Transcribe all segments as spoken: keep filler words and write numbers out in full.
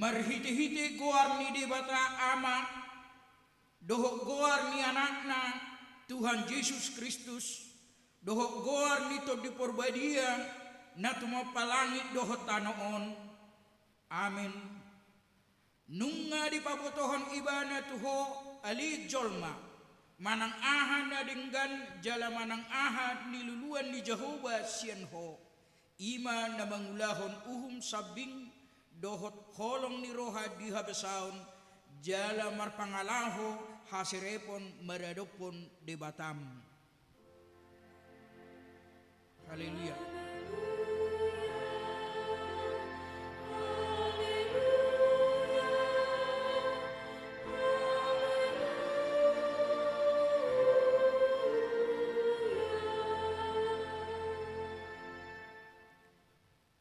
Marhitehite goar ni Debata Ama, dohot goar ni Anakna, Tuhan Jesus Kristus, dohot goar ni Tondi Porbadia, na tumompa langit dohot tano on. Amen. Nunga dipabotohon Ibana tu ho, ale jolma, manang aha na denggan jala manang aha niluluan ni Jahowa sian ho. I ma na mangulahon uhum sambing dohot holong ni roha di habasaon, jala marpangalaho haserepon maradophon Debatam. Haleluya.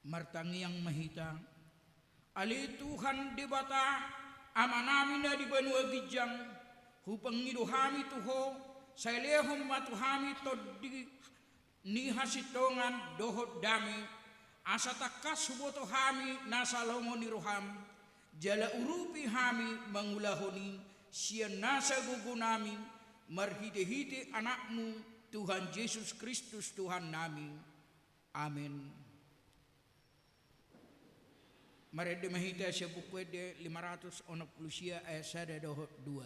Martangiang ma hita. Ale Tuhan Debata, Amanami na di banua ginjang, hupangido hami tu ho, sai lehon ma tu hami tondi ni hasintongan dohot dame, asa tangkas huboto hami nasa lomo ni roham, jala urupi hami mangulahon i sian nasa gogonami, marhitehite Anakmu, Tuhan Jesus Kristus Tuhannami. Amen. Marende ma hita sian Buku Ende lima ratus onom pulu sia ayat sada dohot dua.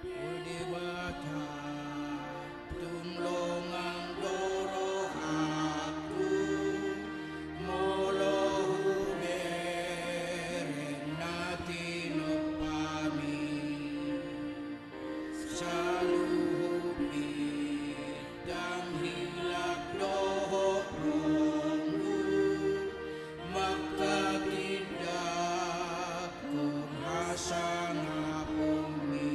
O Debata, tung longang do rohangku, molo hubereng na tinompami. Saluhutni ndang hilak dohot ronggu, mangkatindangkon hasangaponmi.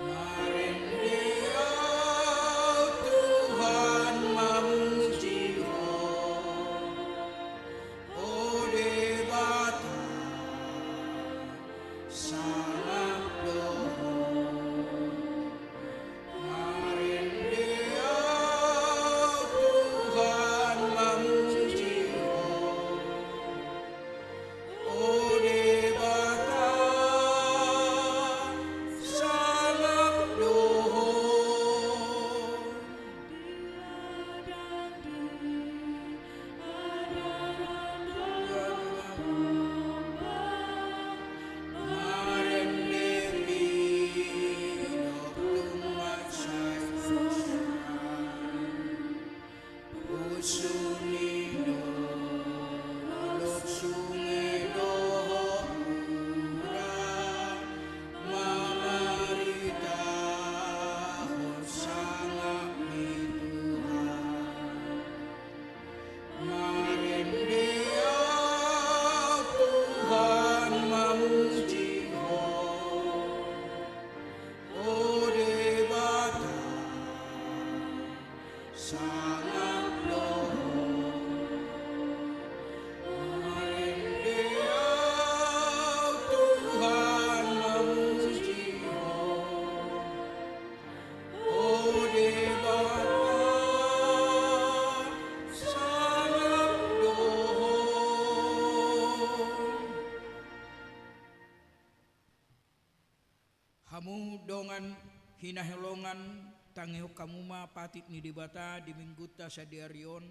Marende ahu Tuhan mamuji Ho, o Debata, sangap do Ho. Marende ahu Tuhan mamuji Ho, o Debata, sangap do Ho. Marende ahu Tuhan mamuji Ho, o Debata, sangap do Ho. Marende ahu Tuhan mamuji Ho, o Debata, sangap do Ho. Hamu dongan hinaholongan, tangihon hamu ma patik ni Debata di Minggunta sadari on,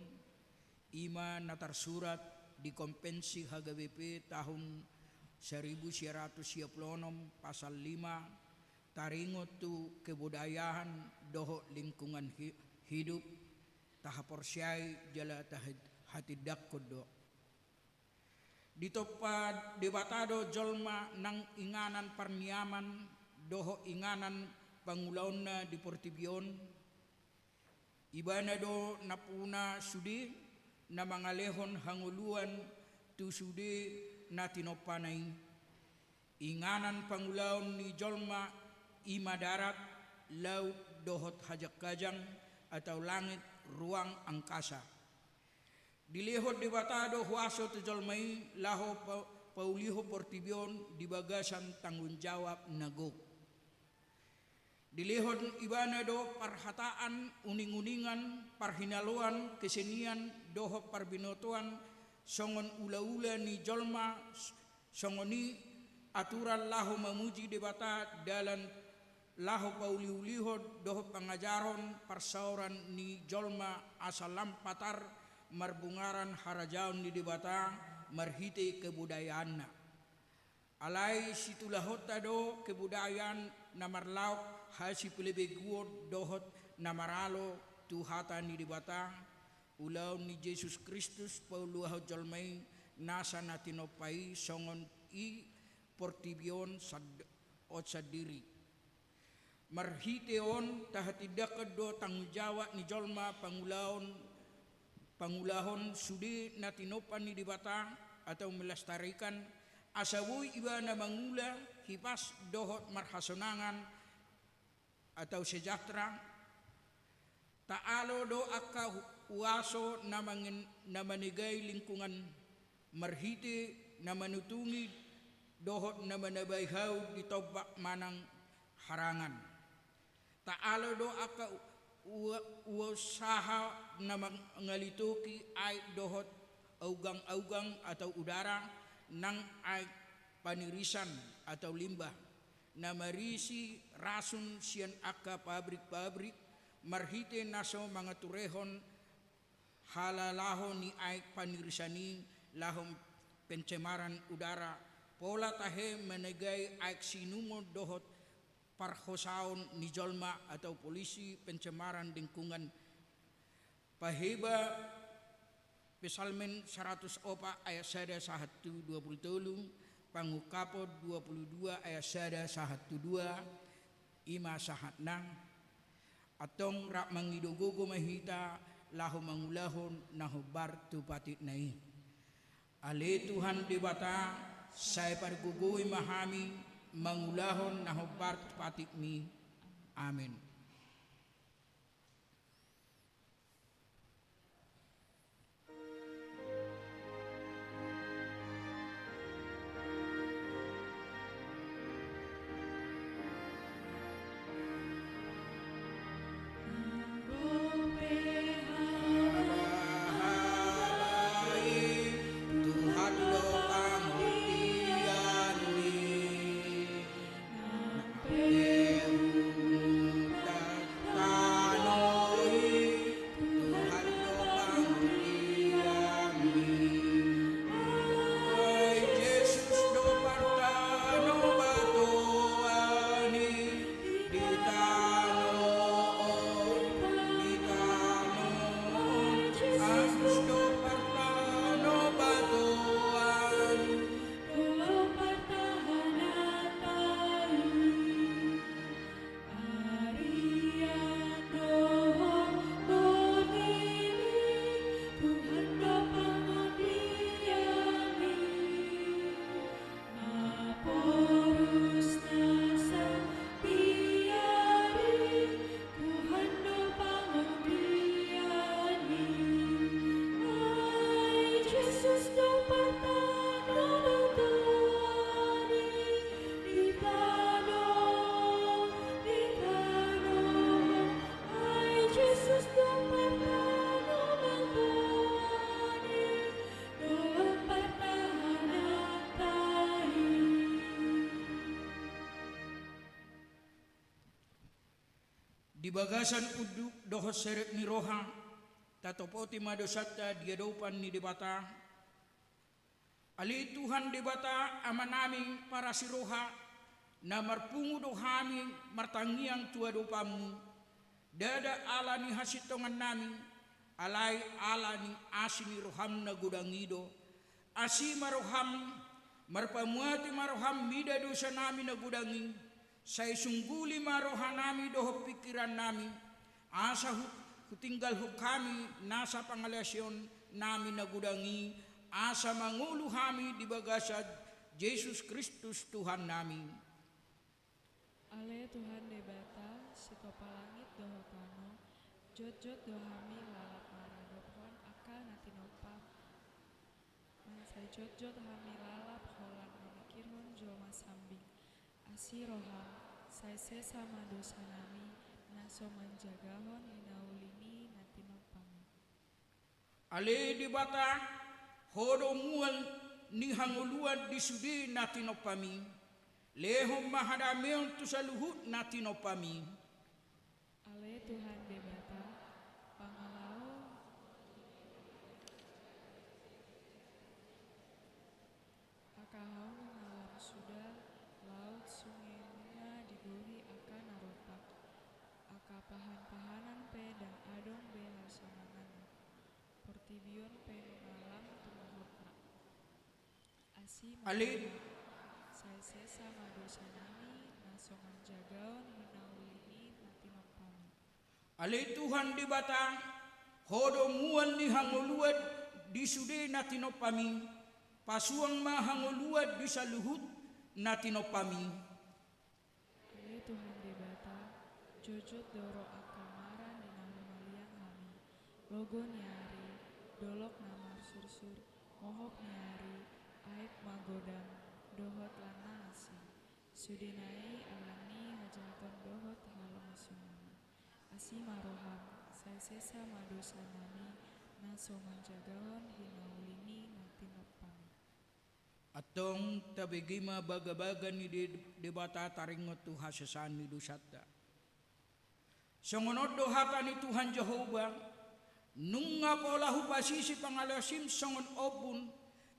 i ma na tarsurat di Konvensi H K B P tahun saribu sia ratus sia pulu onom, pasal lima, taringot tu kebudayaan dohot lingkungan hi-, hidup, tahaporseai jala tahat-, hatindangkon do. Ditompa Debata do jolma nang inganan parniaman dohot inganan pangulaonna di portibi on. Ibana do nampuna sude na mangalehon hangoluan tu sude na tinompana i. Inganan pangulaon ni jolma i ma darat, laut dohot hajangkajang atau langit, ruang angkasa. Dilehon Debata do huaso tu jolma i laho pa-, paulihon portibi on di bagasan tanggung jawab na gok. Dilehon ibana do parhataan, uninguningan, parhinaloan, kesenian, dohot parbinotoan, songon ulaula ni jolma, s-, songon i aturan laho mamuji Debata, dalan laho pauliulihon dohot pangajaron parsaoran ni jolma asa lam patar marbungaran harajaon ni Debata marhite kebudayaanna. Alai situlahonta do kebudayaan na marlaok hasipelebeguon dohot na maralo tu hata ni Debata, ulaon ni Jesus Kristus pauluahon jolma i nasa na tinompa i songon i portibi on sad-, on sandiri. Marhite on tahatindangkon do tanggung jawab ni jolma pangulaon, pangulahon sude na tinompa ni Debata atau melestarikan, asa boi ibana mangula hipas dohot marhasonangan atau sejahtera. Taalo do angka hu-, huaso na mangen-, na manegai lingkungan marhite na manutungi dohot na manabai hau di tombak manang harangan. Taalo do angka u-, ua-, usaha na mangalitoki aek dohot augang-augang atau udara nang aek panirisan atau limbah na marisi rasun sian angka pabrik-pabrik marhite na so mangaturehon halalaho ni aek panirisan i laho pencemaran udara, pola tahe manegai aek siinumon dohot parhosaon ni jolma atau polisi pencemaran lingkungan. Paheba Psalmen saratus opat ayat sada sahat tu dua pulu tolu, Pangungkapon dua pulu dua ayat sada sahat tu dua, i ma sahatna. Antong rap mangido gogo ma hita laho mangulahon na hombar tu patikna i. Ale Tuhan Debata, sai pargogoi ma hami mangulahon na hombar tu patikmi. Amen. Tuhan do pangortianmi. Tano i, Tuhan do pangortianmi. Ai Jesus do partanobatoan i di tano on, di tano on. Jesus do partanobatoan i. Dohot partahananta i. Arian dohot borngin i, Tuhan do pangortianmi. Naporus na sabiar i, Tuhan do pangortianmi. Ai Jesus do partanobatoan i. Di tano, di tano. Ai Jesus do partanobatoan i. Dohot partahananta i. Di bagasan unduk dohot serep ni roha, tatopoti ma dosanta di adopan ni Debata. Ale Tuhan Debata, Amanami parasi roha, na marpungu do hami martangiang tu adopanmu, ndada ala ni hasintongannami, alai ala ni asi ni roham na godang i do. Asi ma roham, marpamuati ma roham mida dosanami na godang i, sai sungguli ma rohanami dohot pingkirannami, asa hu-, hutinggalhon hami nasa pangalaosionnami na godang i, asa mangolu hami di bagasan Jesus Kristus Tuhannami. Ale Tuhan Debata, sitopa langit dohot tano, jotjot do hami lalap maradophon angka na tinompam. Sai jotjot hami lalap holan mamikirhon jolma sambing. Asi roham, sai sesa ma dosanami, na so manjagahon hinaulimi na tinompami. Ale Debata, Ho do mual ni hangoluan di sude na tinompami. Lehon ma hadameon tu saluhut na tinompami. Ale Tuhan Debata, pangalaho angka hau na lam suda laut sunge nunga digohi angka na ropak. Angka pahanpahanan pe ndang adong be hasonanganna. Portibi on pe nunga lam tumohopna. Asi ma roham, sai sesa ma dosanami, na so manjagahon hinaulimi na tinompami. Ale Tuhan Debata, Ho do mual ni hangoluan di sude na tinompami, pasuang ma hangoluan di saluhut na tinompami. Ale Tuhan Debata, jotjot do ro angka maran di na humaliang hami. Logo ni ari, dolok na marsursur, mohop ni ari, aek magodang, dohot lan na asing. Sudena i alani hajahaton dohot halomosionami. Asi ma roham, sai sesa ma dosanami, na so manjagahon hinaulimi na tinompami. Antong tabege ma bagabaga ni De-, Debata taringot tu hasesaan ni dosanta. Songon on do hata ni Tuhan Jahowa, nunga pola hupasisi pangalaosim songon ombun,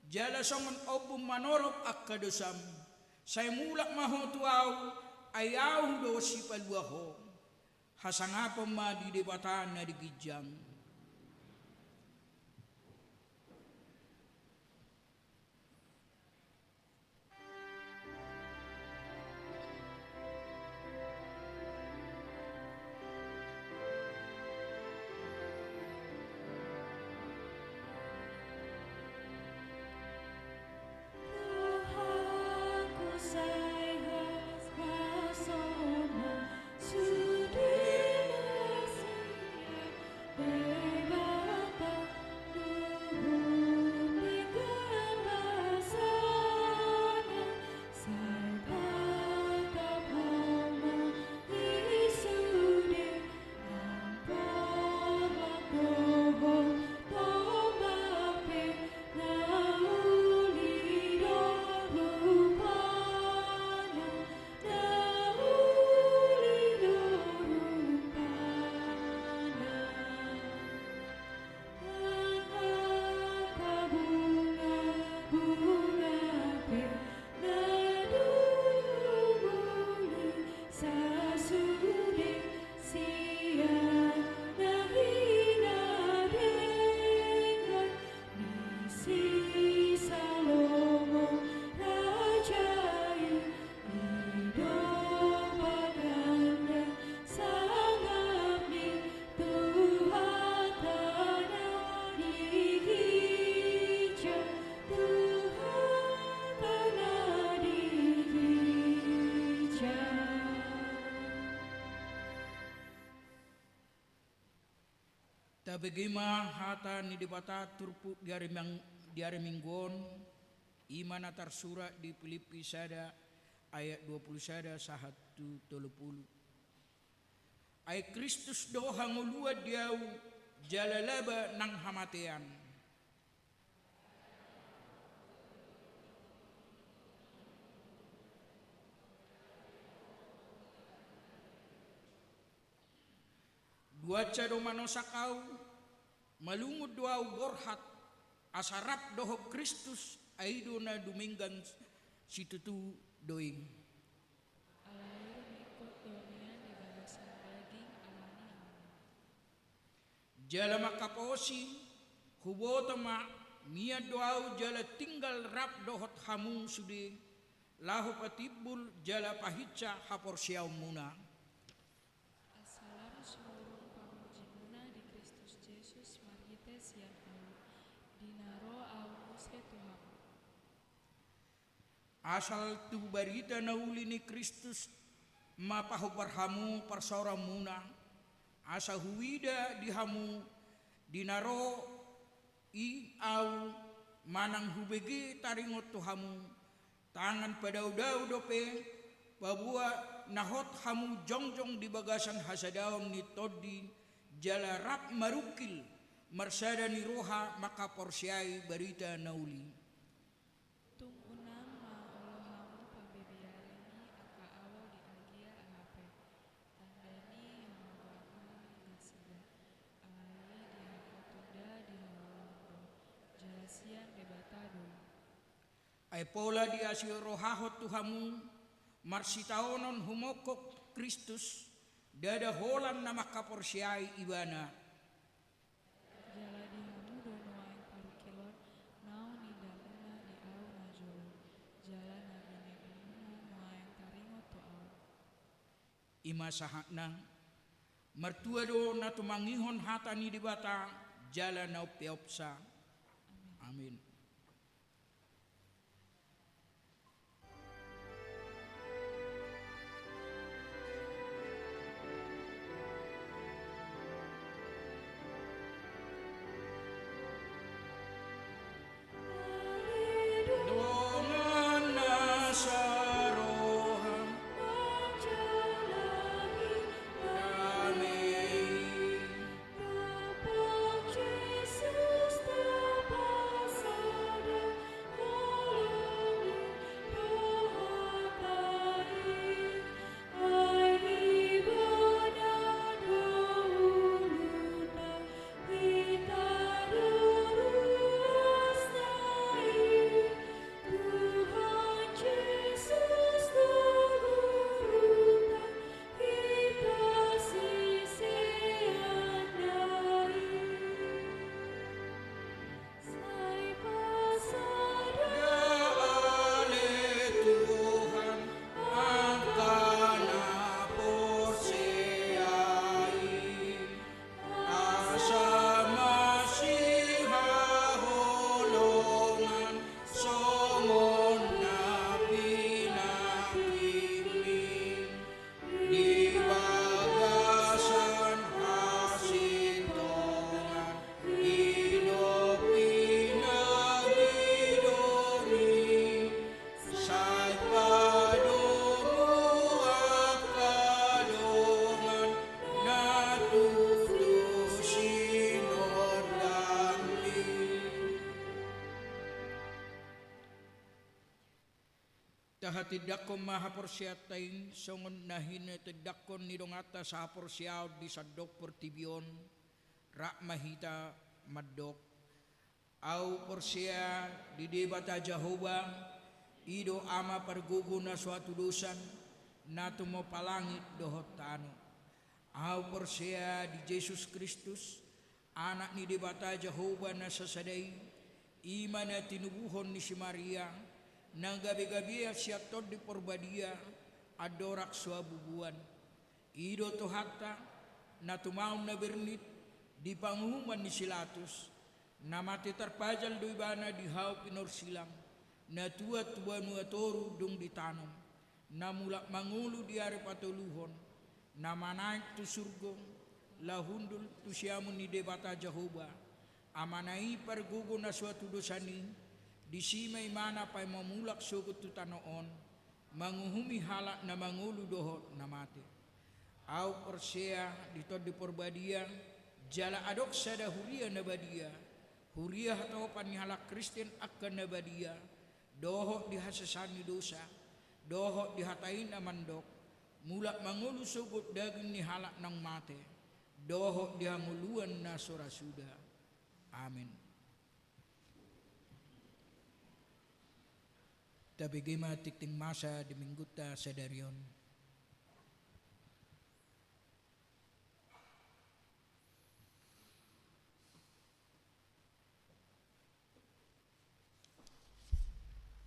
jala songon ombun manorop angka dosam. Sai mulak ma ho tu Ahu, ai Ahu do sipalua ho. Hasangapon ma di Debata na di ginjang. Tabege ma hata ni Debata turpuk di ari mang-, di ari Minggu on, i ma na tarsurat di Pilippi sada ayat dua pulu sada sahat tu tolu pulu. Ai Kristus do hangoluan di ahu, jala laba nang hamatean. Duansa do manosak ahu, malungun do ahu borhat, asa rap dohot Kristus, ai i do na dumenggan situtu do i. Alai rumingkot do nian di bagasan daging alani hamu. Jala mangkaposi, huboto ma, mian do ahu jala tinggal rap dohot hamu sude, laho patimbul jala pahinsa haporseaonmuna. Asa lam sumurung pamujimuna di Kristus Jesus marhite sian ahu, di na ro ahu muse tu hamu. Asal tu barita na uli ni Kristus ma pahombar hamu parsaoranmuna, asa huida di hamu, di na ro I ahu manang hubege taringot tu hamu, tangan padaodao dope, paboa na hot hamu jongjong di bagasan hasadaon ni Tondi, jala rap marungkil, marsada ni roha mangkaporseai barita na uli. Tung unang ma olo hamu pambibiari ni angka alo di agia aha pe, tanda ni hamubaon nasida, alai dihapotunda di hau do, jala sian Debata do i. Ai pola diasi rohahon tu hamu, marsitaonon humongkop Kristus, ndada holan na mangkaporseai Ibana. Jala di hamu do nuaeng parungkilon naung nidamuna di ahu najolo, jala na binegumuna nuaeng taringot tu ahu. I ma sahatna. Martua do na tumangihon hata ni Debata, jala na umpeopsa. Amin. Amin. Tahatindangkon ma haporseaonta i songon na hinatindangkon ni donganta sahaporseaon di sandok portibi on, rap ma hita mandok. Ahu porsea di Debata Jahowa, i do Ama pargogo na so hatudosan, na tumompa langit dohot tano. Ahu porsea di Jesus Kristus, Anak ni Debata Jahowa na sasada i, i ma na tinubuhon ni si Maria, na gabegabean sian Tondi Porbadia, andorang so habubuan. I do Tuhanta, na tumaon na bernit di panguhuman ni si Latus, na mate tarpajal do Ibana di hau pinorsilang, na tuat tu banua toru dung ditanom, na mulak mangolu di ari patoluhon, na manaek tu surgo, laho hundul tu siamun ni Debata Jahowa, Amana i pargogo na so hatudosan i, disi ma Ibana paima mulak sogot tu tano on, manguhumi halak na mangolu dohot na mate. Ahu porsea di Tondi Porbadia, jala adong sada huria na badia, huria hatopan ni halak Kristen angka na badia, dohot di hasesaan ni dosa, dohot di hata i na mandok, mulak mangolu sogot daging ni halak naung mate, dohot di hangoluan na so ra suda. Amen. Tabege ma tingting masa di Minggunta sadari on.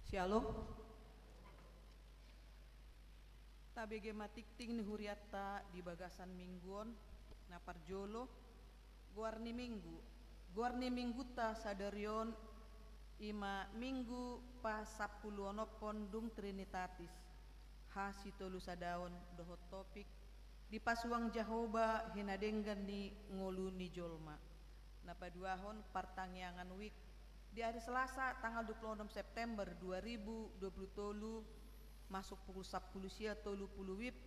Syalom. Tabege ma tingting ni hurianta di bagasan Minggu on, na parjolo, goar ni Minggu. Goar ni Minggunta sadari on, i ma Minggu pasampuluonomhon dung Trinitatis, hasitolusadaon dohot topik, dipasuang Jahowa hinadenggan ni ngolu ni jolma. Na paduahon, partangiangan wijk. Di ari Selasa tanggal dua puluh enam September dua ribu dua puluh tolu, masuk pukul sampulu sia tolu pulu wib,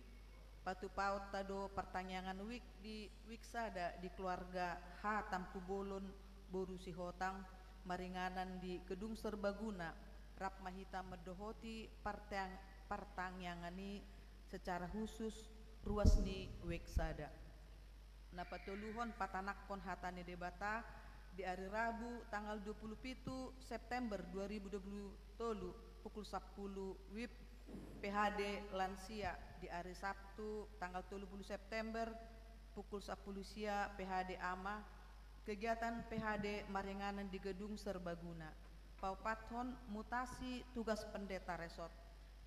patupaonta do partangiangan wijk di wijk sada di keluarga H Tampubolon boru Sihotang, maringanan di Gedung Serbaguna. Rap ma hita mandohoti partang-, partangiangan i secara khusus ruas ni wijk sada. Na patoluhon, patanakhon hata ni Debata. Di ari Rabu tanggal dua pulu pitu September dua ribu dua pulu tolu, pukul sampulu wib, P H D lansia. Di ari Sabtu tanggal tolu pulu September, pukul sampulu sia, P H D ama. Kegiatan P H D maringanan di Gedung Serbaguna. Paopathon, mutasi tugas pendeta resort.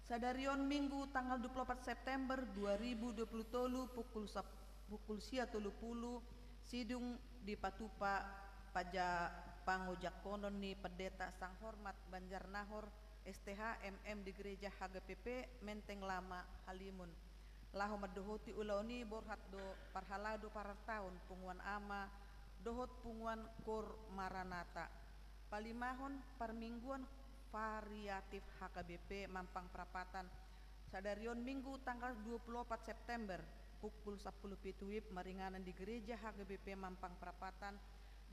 Sadari on Minggu tanggal dua pulu opat September dua ribu dua pulu tolu, pukul sap-, pukul sia tolu pulu, sidung dipatupa paja-, pangojangkonon ni Pendeta Sanghormat Banjarnahor, S T H, M M di Gereja H G P P Menteng Lama, Halimun. Laho mandohoti ulaon i borhat do parhalado parartaon punguan ama dohot punguan Koor Maranatha. Palimahon, parmingguan variatif H K B P Mampang Prapatan. Sadari on Minggu tanggal dua pulu opat September, pukul sampulu pitu wib, maringanan di Gereja H K B P Mampang Prapatan,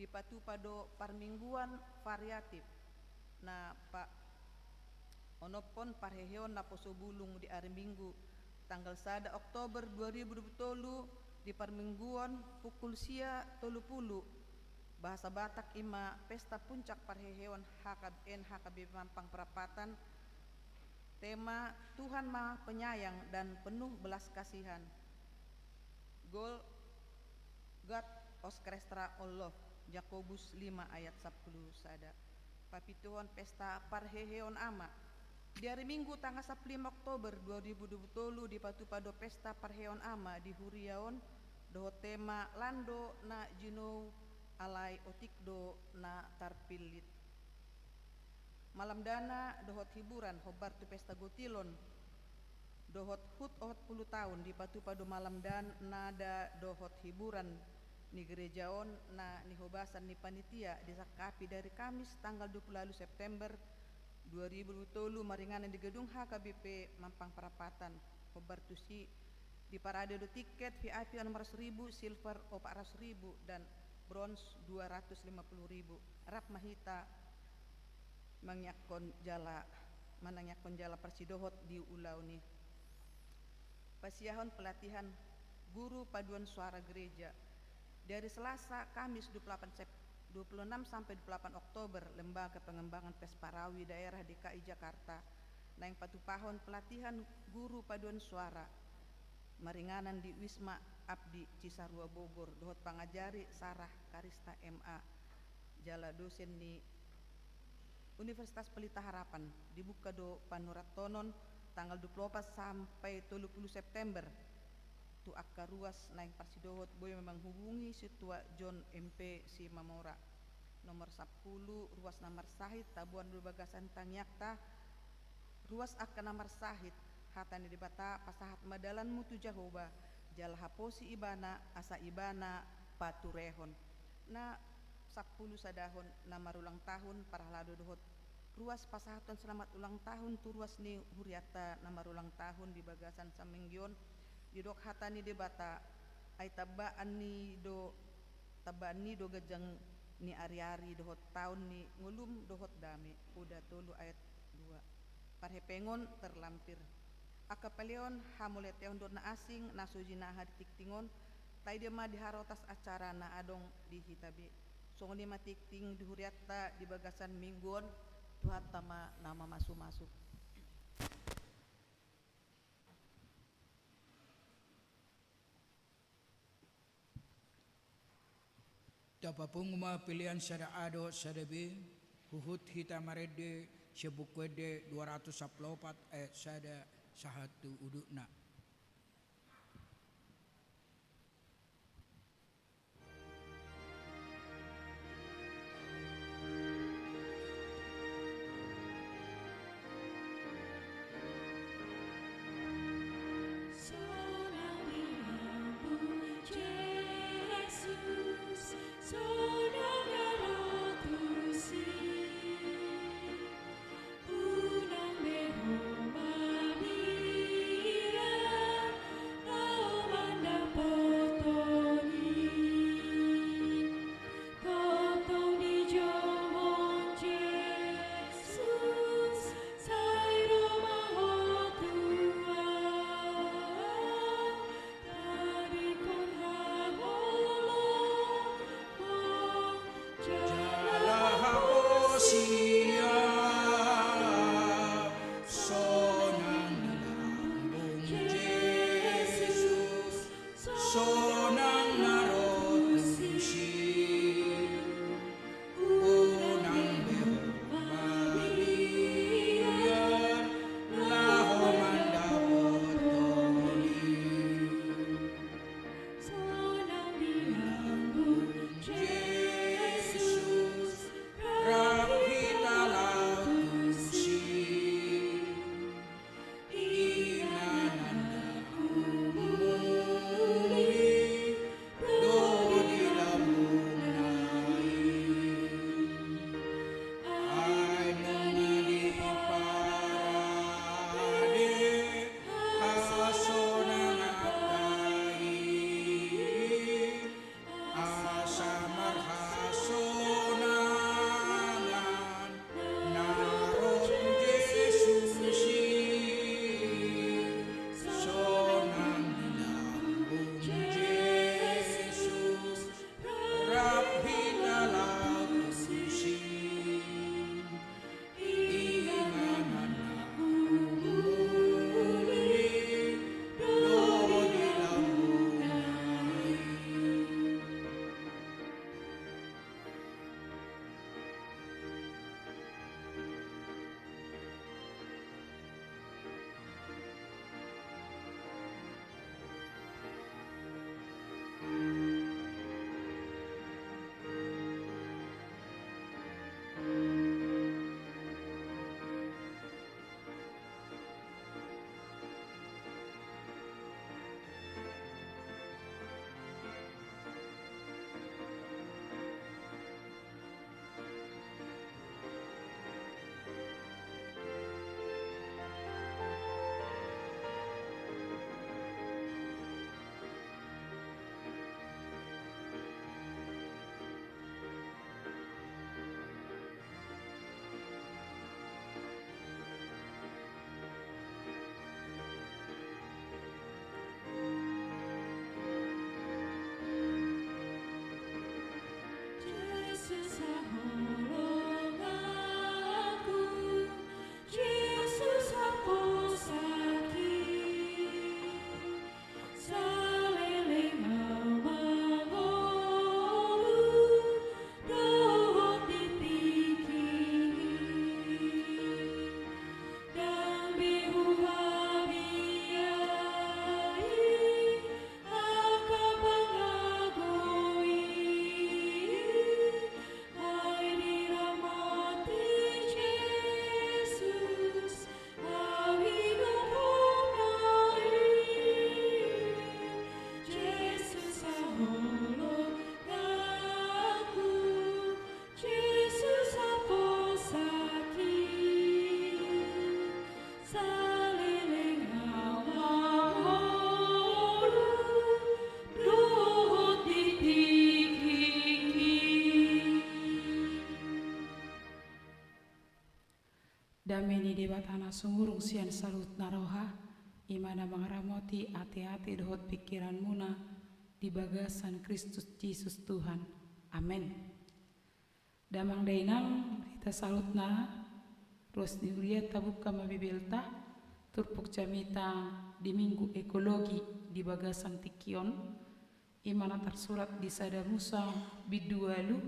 dipatupa do parmingguan variatif. Na pa-, onomhon, parheheon naposobulung di ari Minggu tanggal sada Oktober dua ribu dua pulu tolu, di parmingguon, pukul sia tolu pulu. Bahasa Batak i ma pesta puncak parheheon H K B N H K B P Mampang Prapatan. Tema, Tuhan Maha Penyayang dan Penuh Belas Kasihan. Gol, God os Christra on love, Jakobus lima ayat sampulu sada. Papituhon, pesta parheheon ama. Di ari Minggu tanggal sampulu lima Oktober dua ribu dua pulu tolu, dipatupa do pesta parheheon ama di huria on dohot tema, Lando na jinou, alai otik do na tarpillit. Malamdana dohot hiburan hombar tu pesta gotilon dohot hut opat pulu taon, dipatupa do malamdana dohot hiburan ni gereja on na nihobasan ni panitia, disangkapi dari Kamis tanggal dua pulu ualu September dua ribu dua pulu tolu, maringanan di gedung H K B P Mampang Prapatan. Hombar tusi diparade do tiket V I P onom ratus ribu, silver opat ratus ribu, dan bronze dua ratus lima puluh ribu. Rap ma hita mangiakkon jala, manangiakkon jala parsidohot di ulaon i. Pasiahon pelatihan guru paduan suara gereja. Di ari Selasa, Kamis dua puluh delapan Sep-, dua puluh enam sampai dua puluh delapan Oktober, Lembaga Pengembangan Pesparawi Daerah D K I Jakarta naeng patupahon pelatihan guru paduan suara maringanan di Wisma Abdi Cisarua Bogor dohot pangajari Sarah Karista M A, jala dosen ni Universitas Pelita Harapan. Dibuka do panurathonon tanggal dua puluh opat sampai tolu puluh September. Tu angka ruas naeng parsidohot boi ma manghubungi Sintua John M P Simamora. Nomor sampulu, ruas na marsahit taboan do bagasan tangiangta. Ruas angka na marsahit, hata ni Debata, pasahat ma dalanmu tu Jahowa, jala haposi Ibana, asa Ibana paturehon. Na sampulu sadahon, na marulang tahun, parhalado dohot ruas pasahathon selamat ulang tahun tu ruas ni hurianta na marulang tahun di bagasan saminggu on, didok hata ni Debata, ai tambaan ni do, tambaan ni do ganjang ni ariari dohot taon ni ngolum dohot dame. Oda tolu ayat dua. Parhepengon terlampir. Angka peleon, hamauliatehon dohot na asing na so jinaha di tingting on, taida ma di harotas acara na adong di hita be. Songon i ma tingting di hurianta di bagasan minggu on. Tuhanta ma na mamasumasu. Tapapungu ma pelean sada A dohot sada B, huhut hita marende sian Buku Ende dua ratus sampulu opat ayat sada sahat tu udutna. Debata na sumurung sian saluhutna roha, i ma na mangaramoti ateate dohot pingkiranmuna di bagasan Kristus Jesus Tuhan. Amen. Damang dainang, hita saluhutna, ruas ni huria, tabuka ma Bibelta, turpuk jamita di Minggu Ekologi di bagasan tingki on, i ma na tarsurat di Sada Musa bindu ualu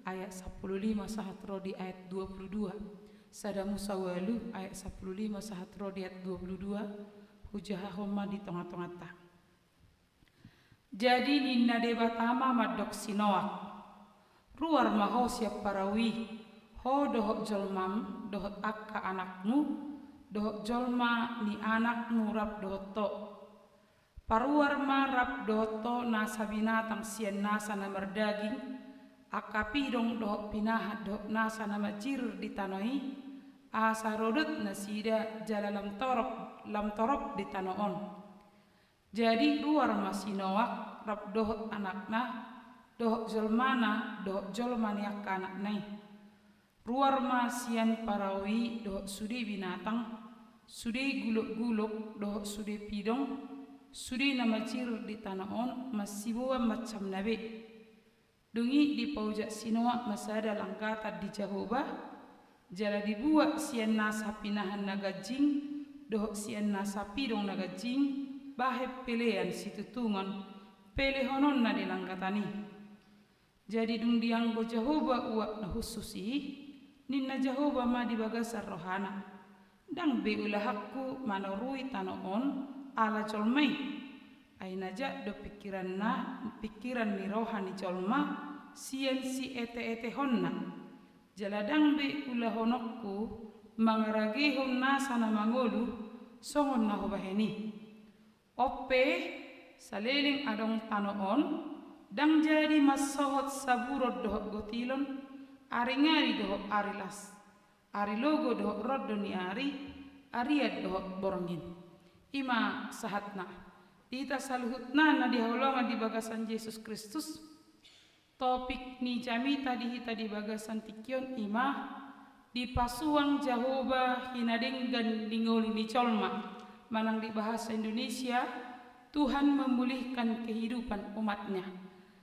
ayat sampulu lima sahat ro di ayat dua pulu dua. Sada Musa ualu ayat sampulu lima sahat ro di ayat dua pulu dua, hujahahon ma di tonga-tonganta. Jadi ninna Debata ma mandok si Noak: Ruar ma ho sian parau i, ho dohot jolmam, dohot angka anakmu, dohot jolma ni anakmu rap dohot ho. Paruar ma rap dohot ho nasa binatang sian nasa na mardaging, angka pidong dohot pinahan dohot nasa na manjirir di tano i, asa rodot nasida jala lam torop, lam torop di tano on. Jadi ruar ma si Noak rap dohot anakna, dohot jolmana, dohot jolma ni angka anakna i. Ruar ma sian parau i dohot sude binatang, sude gulok-gulok dohot sude pidong, sude na manjirir di tano on, masiboan mansam na be. Dung i dipaojak si Noak ma sada langgatan di Jahowa, jala dibuat sian nasa pinahan na ganjing dohot sian nasa pidong na ganjing, bahen pelean situtungon, pelehononna di langgatan i. Jadi dung dianggo Jahowa uap na hushus i, ninna Jahowa ma di bagasan rohana: Ndang be ulahanku manorui tano on ala jolma i. Ai na jat do pingkiranna, pingkiran ni roha ni jolma sian sieteetehonna. Jala ndang be ulahononku mangaragehon nasa na mangolu songon na hubahen i. On pe, saleleng adong tano on, ndang jadi mansohot saburon dohot gotilon, ari ngari dohot ari las, ari logo dohot rondo ni ari, arian dohot borngin. I ma sahatna. Di hita saluhutna na dihaholongan di bagasan Jesus Kristus, topik ni jamita di hita di bagasan tingki on i ma: Dipasuang Jahowa hinadenggan ni ngolu ni jolma, manang di bahasa Indonesia, Tuhan memulihkan kehidupan umat-Nya.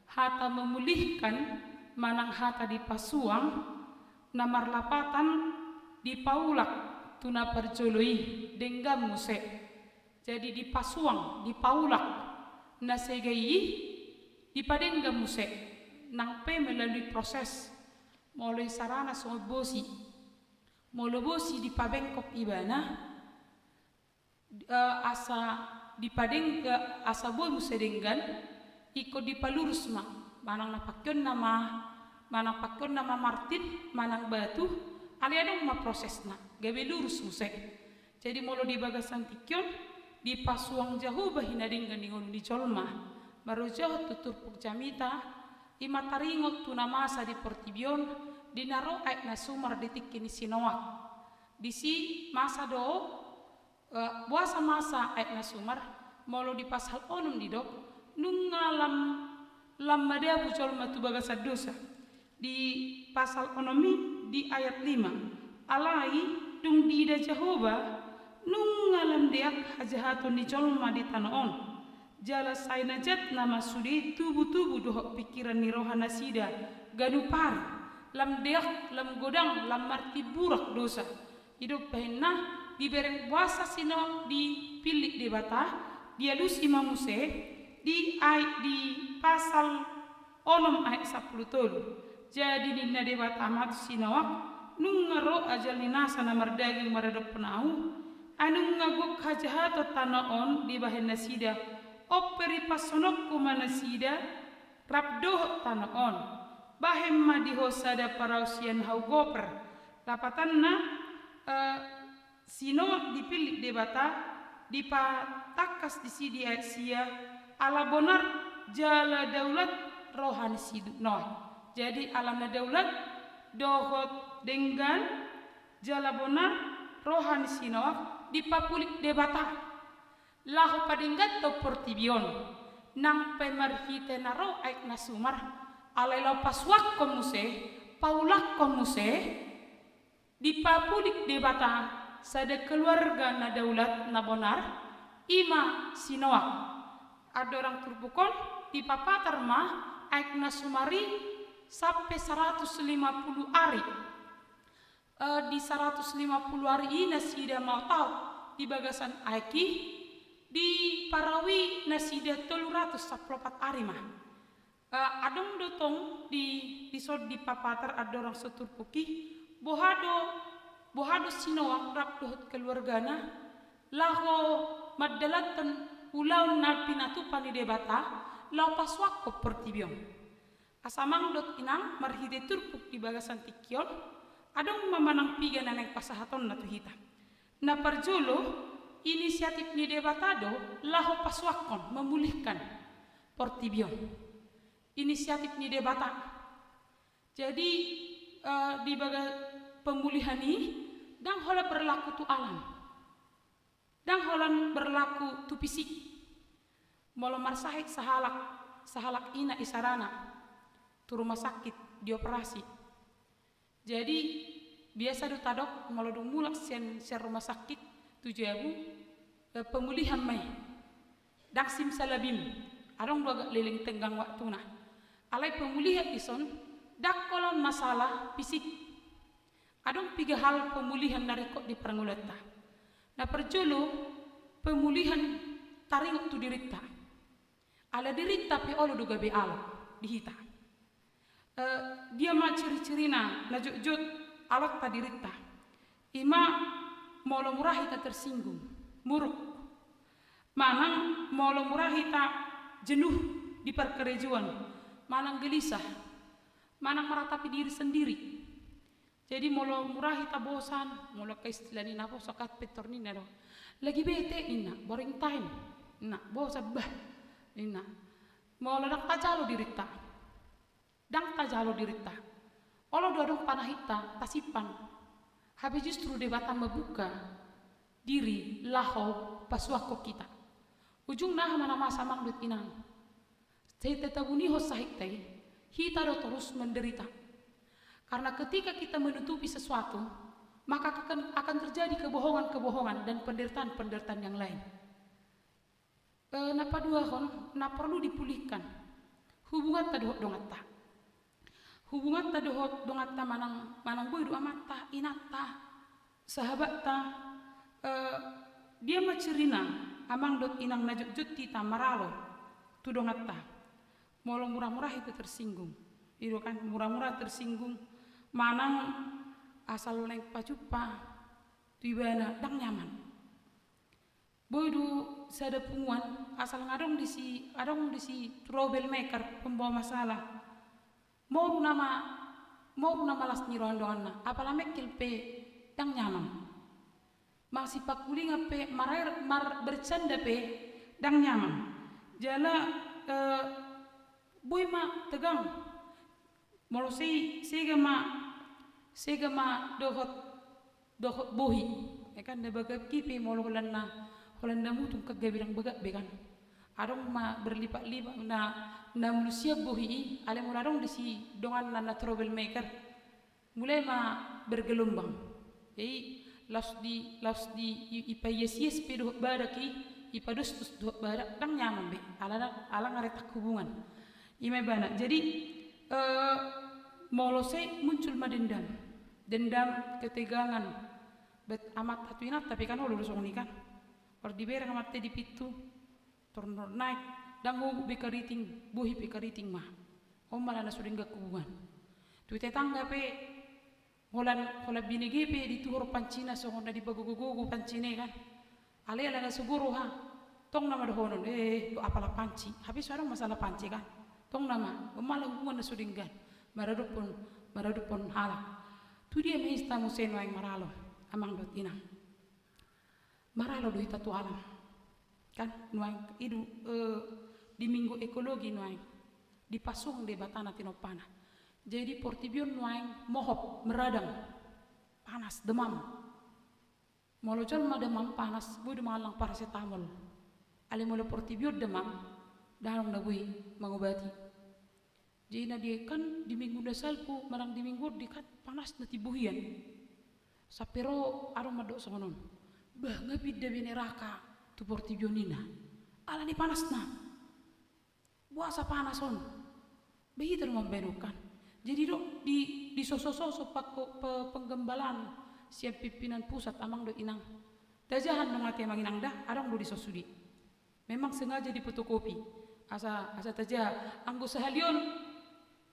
Hata memulihkan manang hata dipasuang, na marlapatan dipaulak tu na parjolo i, denggan muse. Jadi dipasuang, dipaulak na sega i, dipadenggan muse, nang pe melalui proses. Molo isarana songon bosi. Molo bosi dipabengkok ibana, eh, asa dipadeng-, eh, asa boi muse denggan, ingkon dipalurus ma, manang na pangkeonna ma, manang pangkeonna ma martin, manang batu, alai adong ma prosesna, gabe lurus muse. Jadi molo di bagasan tingki on, dipasuang Jahowa hinadenggan ni ngolu ni jolma, marujung tu turpuk jamita, i ma taringot tu na masa di portibi on, di na ro aek na sumar di tingki ni si Noak. Disi masa do, eh, boasa masa aek na sumar, molo di pasal onom didok, nunga lam, lam madabu jolma tu bagasan dosa. Di pasal onom i di ayat lima. Alai dung diida Jahowa, nunga lam deak hajahaton ni jolma di tano on. Jala sai na jat nama sude tubutubu dohot pingkiran ni roha nasida ganup ari, lam deak, lam godang, lam martimburak dosa. I do umbahen na dibereng boasa si Noak dipillit Debata, dialusi ma muse, di ai-, di pasal onom aek sampulu tolu. Jadi ninna Debata ma tu si Noak, nunga ro ajal ni nasa na mardaging maradophon Ahu, ai nunga gok hajahaton tano on dibahen nasida, on pe ripashononku ma nasida, rap dohot tano on. Bahen ma di ho sada parau sian hau goper. Lapatanna, eh, si Noak dipillit Debata, dipatangkas disi di ayat sia, ala bonar jala daulat roha ni si Noak. Jadi ala na daulat dohot denggan jala bonar roha ni si Noak dipapulik Debata. Laho padengganhon portibi on, nang pe marhite na ro aek na sumar, alai laho pasuangkon muse, paulakkon muse, dipapulik Debata Sada keluarga na daulat na bonar, i ma si Noak. Andorang turpuk on, dipapatar ma aek na sumari sampe saratus lima pulu ari. Eh, di saratus lima pulu ari i nasida maotaot di bagasan aek i, di parau i nasida tolu ratus sampulu opat ari ma. Eh, adong do tong di, dison dipapatar andorang so turpuk i, boha do, boha do si Noak rap dohot keluargana, laho mandalanhon ulaon na pinatupa ni Debata, laho pasuangkon portibi on. Asa amang dohot inang, marhite turpuk di bagasan tingki on, adong ma manang piga na naeng pasahatonna tu hita. Na parjolo, inisiatif ni Debata do laho pasuangkon, memulihkan portibi on. Inisiatif ni Debata. Jadi, eh, di baga-, pemulihan i, ndang holan berlaku tu alam. Ndang holan berlaku tu fisik. Molo marsahit sahalak, sahalak ina isarana, tu rumah sakit, dioperasi. Jadi, biasa do tadok, molo dung mulak sian, sian rumah sakit tu jabu, eh, pemulihan ma i. Ndang simsalabim, adong do agak leleng tenggang waktuna. Alai pemulihan dison, ndang holan masalah fisik. Adong piga hal pemulihan na ringkot di parngoluanta. Na parjolo, pemulihan taringot tu dirinta. Ala dirinta pe olo do gabe alat di hita. Eh, dia ma ciri-cirina na jotjot alonta dirinta? I ma molo mura hita tersinggung, muruk. Manang molo mura hita jenuh di parkarejoan, manang gelisah, manang meratapi diri sendiri. Jadi molo mura hita bosan, molo angka istilah ninna bosan, angka pintor ninna do. Lagi bete ninna, boring time. Ninna, bosan bah. Ninna. Molo ndang tajalo dirinta. Ndang tajalo dirinta. Olo do adong panahinta, tasimpan. Hape justru Debata membuka diri laho pasuangkon hita. Ujungna aha ma na masa amang dohot inang? Sai tatabunihon sahitta i, hita do torus menderita. Karena ketika kita menutupi sesuatu, maka akan, akan terjadi kebohongan-kebohongan dan penderitaan-penderitaan yang lain. Eh, na paduahon, na perlu dipulihkan. Hubunganta dohot donganta. Hubunganta dohot donganta manang, manang boi do amanta, inanta, sahabatta, eh, dia ma cirina amang dohot inang na jotjot hita maralo tu donganta. Molo mura-mura hita tersinggung. I do kan, mura-mura tersinggung. Manang asal naeng pajumpa tu ibana, ndang nyaman. Boi do sada punguan, asal nga adong disi, adong disi trouble maker, pembawa masalah. Moru nama, moru nama las ni roha ni donganna, apala mengkel pe ndang nyaman. Masipakulingan pe, marair, mar-, bercanda pe ndang nyaman. Jala, eh, boi ma tegang. Molo se-, sega ma, sega ma dohot, dohot bohi. Ya kan, na bagak i pe molo holan na, holan na mutung kan gabe ndang bagak be kan. Adong ma berlipat-lipat na, na mulu sian bohi i, alai molo adong disi donganna na trouble maker. Mulai ma bergelombang. Jadi, laos di, laos di, i-, ipaias-ias pe dohot badak i, ipadosdos dohot badak, ndang nyaman be. Ala, ala nga retak hubungan. I ma ibana. Jadi, eh, molo sai muncul ma dendam. Dendam, ketegangan. Bet amanta tu inanta pe kan olo do songon i kan. Tor dibereng amanta i di pintu. Tornor naek, ndang obu be kariting, bohi pe kariting ma. On ma ala na so denggan hubungan. Tu tetangga pe, holan, holan binege pe dituhor pansina songon na dipagogo-gogo pansina i kan. Alai ala na so guru ha. Tong nama dohonon, eh, do apala pansi. Hape so adong masalah pansi kan. Tong nama, on ma ala hubungan na so denggan. Maradophon, maradophon halak. Tu dia ma hita muse nuaeng maralo, amang dohot inang. Maralo do hita tu alam. Kan, nuaeng, i do, eh, di minggu ekologi nuaeng. Dipasuang Debata na tinompana. Jadi portibi on nuaeng mohop, meradang. Panas, demam. Molo jolma demam panas, boi do mangallang paracetamol. Alai molo portibi on demam, ndang adong na boi mangobati. Jadi na dia kan di minggu na salpu, manang di minggu on dia kan panasna timbo hian. Sampe ro adong mandok songon on. Bah, nga pinda be neraka tu portibi on ninna. Alani panasna. Boasa panas on? Bah, hita do mambahen on kan. Jadi do di, disoso-soso panggo-, pe-, penggembalaan sian pimpinan pusat amang dohot inang. Tajahan do mate amang inang da, adong do dison sude. Memang sengaja dipotokopi. Asa, asa tajaha, anggo sahali on,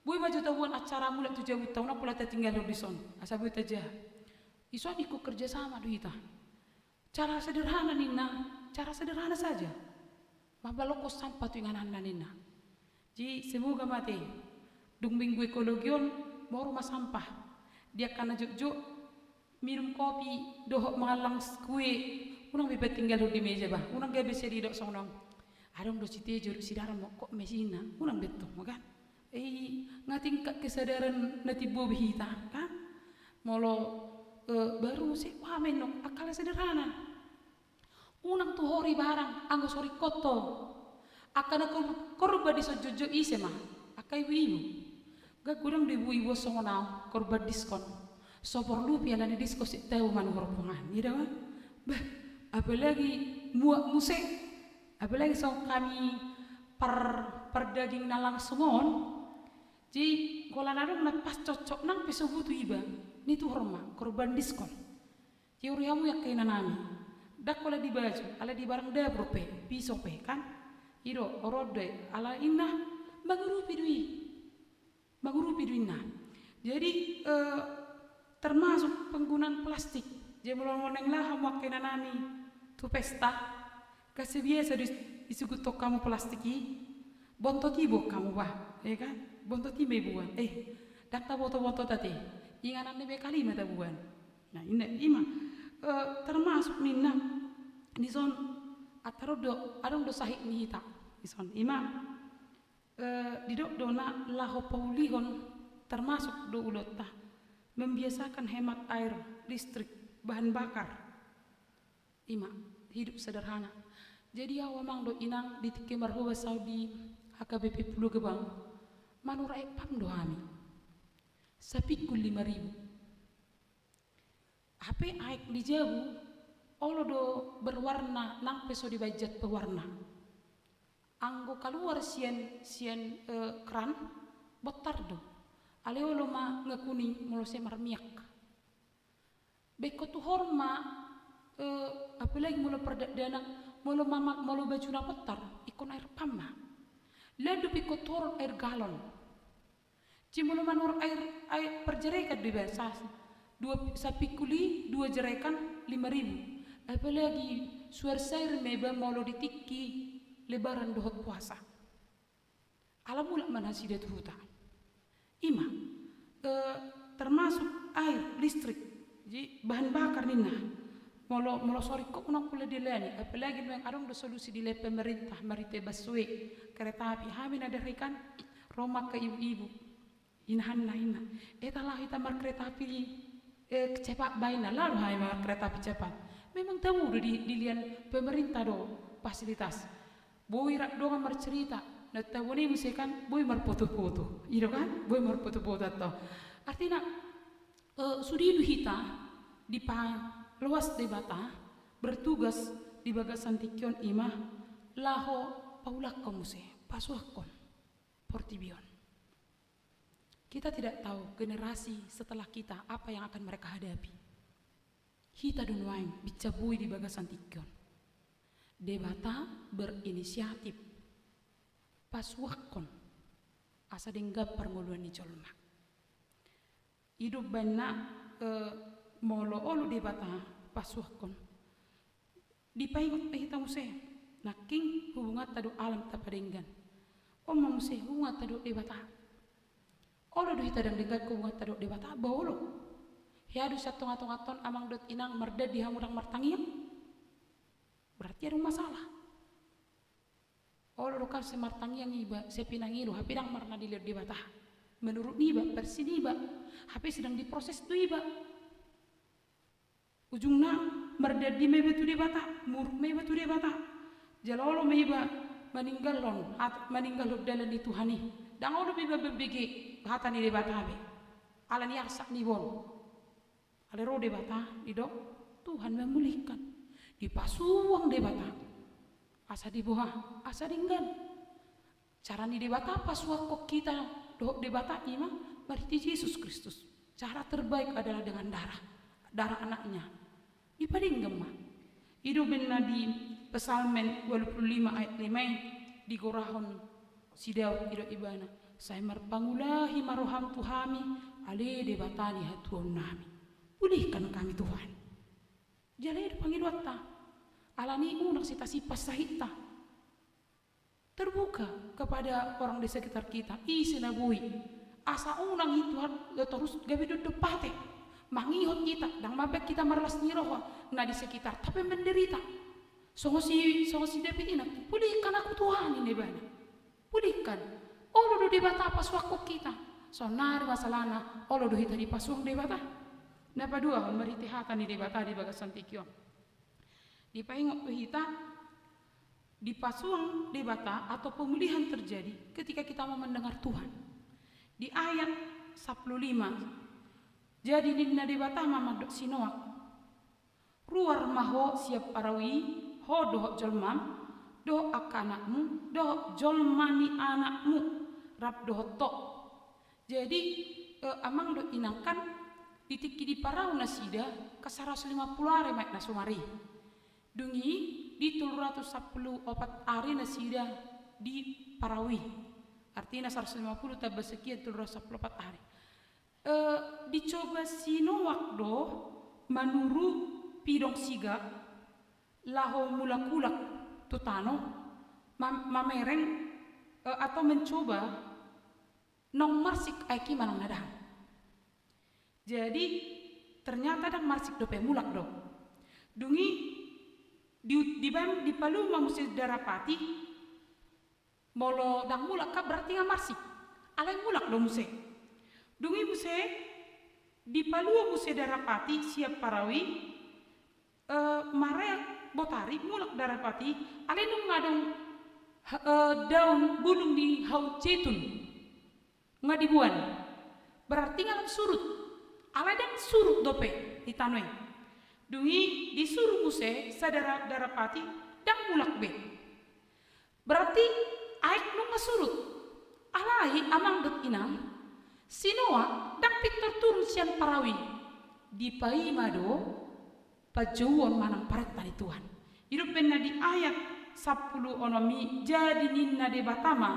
boi ma jo taboan acara mulak tu jabunta, unang pola tatinggalhon dison. Asa boi tajaha. Dison ingkon kerjasama do hita. Cara sederhana ninna, cara sederhana saja. Mambalongkon sampah tu ingananna ninna. Jadi semoga mate, dung minggu ekologi on, moru ma sampah. Di angka na jotjot, minum kopi, dohot mangallang kue, unang be patinggalhon di meja bah, unang gabe sai didok songon on. Adong do si Tejo, si Darmo, kok mesinna, unang be tong, kan? Eh, nga tingkat kesadaran na timbo be hita, kan? Molo, eh, baru se, wah, menok, angka hal sederhana. Unang tu hori barang, anggo soring koto. Angka na kor-, korban dison jotjot ise ma, angka ibu-ibu. Nga godang do ibu-ibu songon au, korban diskon. So porlu pe alani diskon se tau manuhor pangan, i da kan? Bah, apalagi muak muse, apalagi songon hami par-, pardaging na langsung on. Jadi, holan adong na pas cocok nang pe so butuh iba, nituhor ma, korban diskon. Jadi ro hamu angka inanami. Ndang holan di baju, alai di barang dapur pe, piso pe, kan? I do, ro do i, ala ninna, mangurupi do i. Mangurupi do ninna. Jadi, eh, termasuk penggunaan plastik. Jadi molo naeng laho hamu angka inanami tu pesta, kasi biasa di, disiguthon hamu plastik i, bontot i boan hamu bah, ya kan? Bontot i ma iboan. Eh, ndang taboto bontot ate. Inganan ni be kali ma taboan. Nah, inna, i ma, eh, termasuk ninna, dison, atar do, adong do sahit ni hita. Dison, i ma, eh, didok do na laho paulihon, termasuk do ulaonta, membiasakan hemat air, listrik, bahan bakar. I ma, hidup sederhana. Jadi au amang dohot inang di tingki marhobas au di H K B P Pulo Gebang, manurhon aek pam do hami. Sapingkul lima ribu. Hape aek di jabu, olo do berwarna, nang pe so dibaen zat pewarna. Anggo kaluar sian, sian, eh, kran, bontar do. Alai olo ma nga kuning, molo sai marmiak. Ba ingkon tuhor ma, eh, apalagi molo pardakdanak, molo ma-, ma-, molo baju na bontar, ingkon air pam ma. Laos dope ingkon tuhor air galon. Jadi molo manurhon air, air per jerekan do iba sa-, dua, sapingkul i dua jerekan lima ribu. Apalagi suar sair ma iba molo di tingki Lebaran dohot puasa. Ala mulak ma nasida tu huta. I ma, eh, termasuk air, listrik. Jadi bahan bakar ninna. Molo, molo soring ho unang pola dialani, apalagi nuaeng adong do solusi dialehon pemerintah, marhite busway, kereta api, hami na darikan, ro ma angka ibu-ibu. Inahanna, inna. Eh, ta laho hita markereta api, eh, cepat ba, inna, laho do hami markereta api cepat. Memang tabo do di, dilehon pemerintah do fasilitas. Boi rap dongan marcerita, na taboan i muse kan, boi marfoto-foto. I do kan? Boi marfoto-foto antong. Artina, eh, sude do hita dipaloas Debata, bertugas di bagasan tingki on i ma, laho paulakhon muse, pasuakhon portibi on. Kita tidak tahu generasi setelah kita apa yang akan mereka hadapi. Hita do nuaeng binsa boi di bagasan tingki on. Debata berinisiatif. Pasuakhon. Asa denggan parngoluan ni jolma. I do umbahen na, eh, molo olo Debata pasuakhon. Dipaingot pe hita muse, nangkin hubunganta dohot alam tapadenggan. On ma muse hubunganta dohot Debata. Olo do hita ndang denggan hubunganta dohot Debata, ba olo. Hea do sian tonga-tonga on amang dohot inang mardandi hamu ndang martangiang. Berarti adong masalah. Olo do kan sai martangiang iba, sai pinangido, hape ndang marna dilehon Debata. Menurut niba, versi niba, hape sedang diproses do iba. Ujungna mardandi ma iba tu Debata, muruk ma iba tu Debata. Jala olo ma iba maninggalhon hat-, maninggalhon dalan ni Tuhan i. Ndang olo ma iba mambege hata ni Debata be. Alani arsak niba on. Ale ro Debata, didok, Tuhan memulihkan. Dipasuang Debata. Asa diboha, asa denggan. Cara ni Debata pasuangkon hita dohot Debata i ma marhite Jesus Kristus. Cara terbaik adalah dengan darah, darah anaknya. Dipadenggan ma. I do umbahen na di Psalmen ualu pulu lima ayat lima i digorahon si Daud, didok ibana, sai marpangulahi ma roham tu hami, ale Debata ni hatuaonnami. Pulihkan kami Tuhan. Jala i do pangidoanta. Alani unang sita sipas sahita. Terbuka kepada orang di sekitar kita, ise na boi. Asa unang i Tuhan, ya, torus gabe dondon pate. Mangihut hita, ndang mambaen hita marlas ni roha, na di sekitar, tapi menderita. Songon si, songon si David i na, pulihkan aku Tuhan, ninna ibana. Pulihkan. Olo do Debata pasuangkon hita. Saonari masalahna, olo do hita dipasuang Debata. Na paduahon marhite hata ni Debata di bagasan tingki on. Dipaingot tu hita, dipasuang Debata atau pemulihan terjadi ketika kita mau mendengar Tuhan. Di ayat sampulu lima, jadi ninna Debata ma mandok si Noak, ruar ma ho sian parau i, ho dohot jolmam, dohot angka anakmu, dohot jolma ni anakmu, rap dohot ho. Jadi, eh, amang dohot inang, kan di tingki di parau nasida, angka saratus lima pulu ari ma i na so mari. Dung i di tolu ratus sampulu opat ari nasida di parau i. Artina saratus lima pulu tambah sekian tolu ratus sampulu opat ari. Eh, dicoba si Noak do manuru pidong sigak laho mulak-ulak tu tano, mam-, mamereng, eh, atau mencoba naung marsik aek i manang na dang. Jadi, ternyata dang marsik dope, mulak do. Dung i di, dibaen, dipalua ma muse darapati, molo dang mulak kan berarti nga marsik. Alai mulak do muse. Dung i muse, dipalua muse darapati sian parau i, eh, mareak botari, mulak darapati, alai nunga adong, eh, daun bulung ni hau jetun. Nga diboan. Berarti nga lam surut. Alai dang surut dope di tano i. Dung i disuru muse sadara-, darapati, dang mulak be. Berarti aek nunga surut. Alai amang dohot inang, si Noak dang pintor turun sian parau i. Dipaima do panjouon manang parenta ni Tuhan. I do umbahen na di ayat sampulu onom i, jadi ninna Debata ma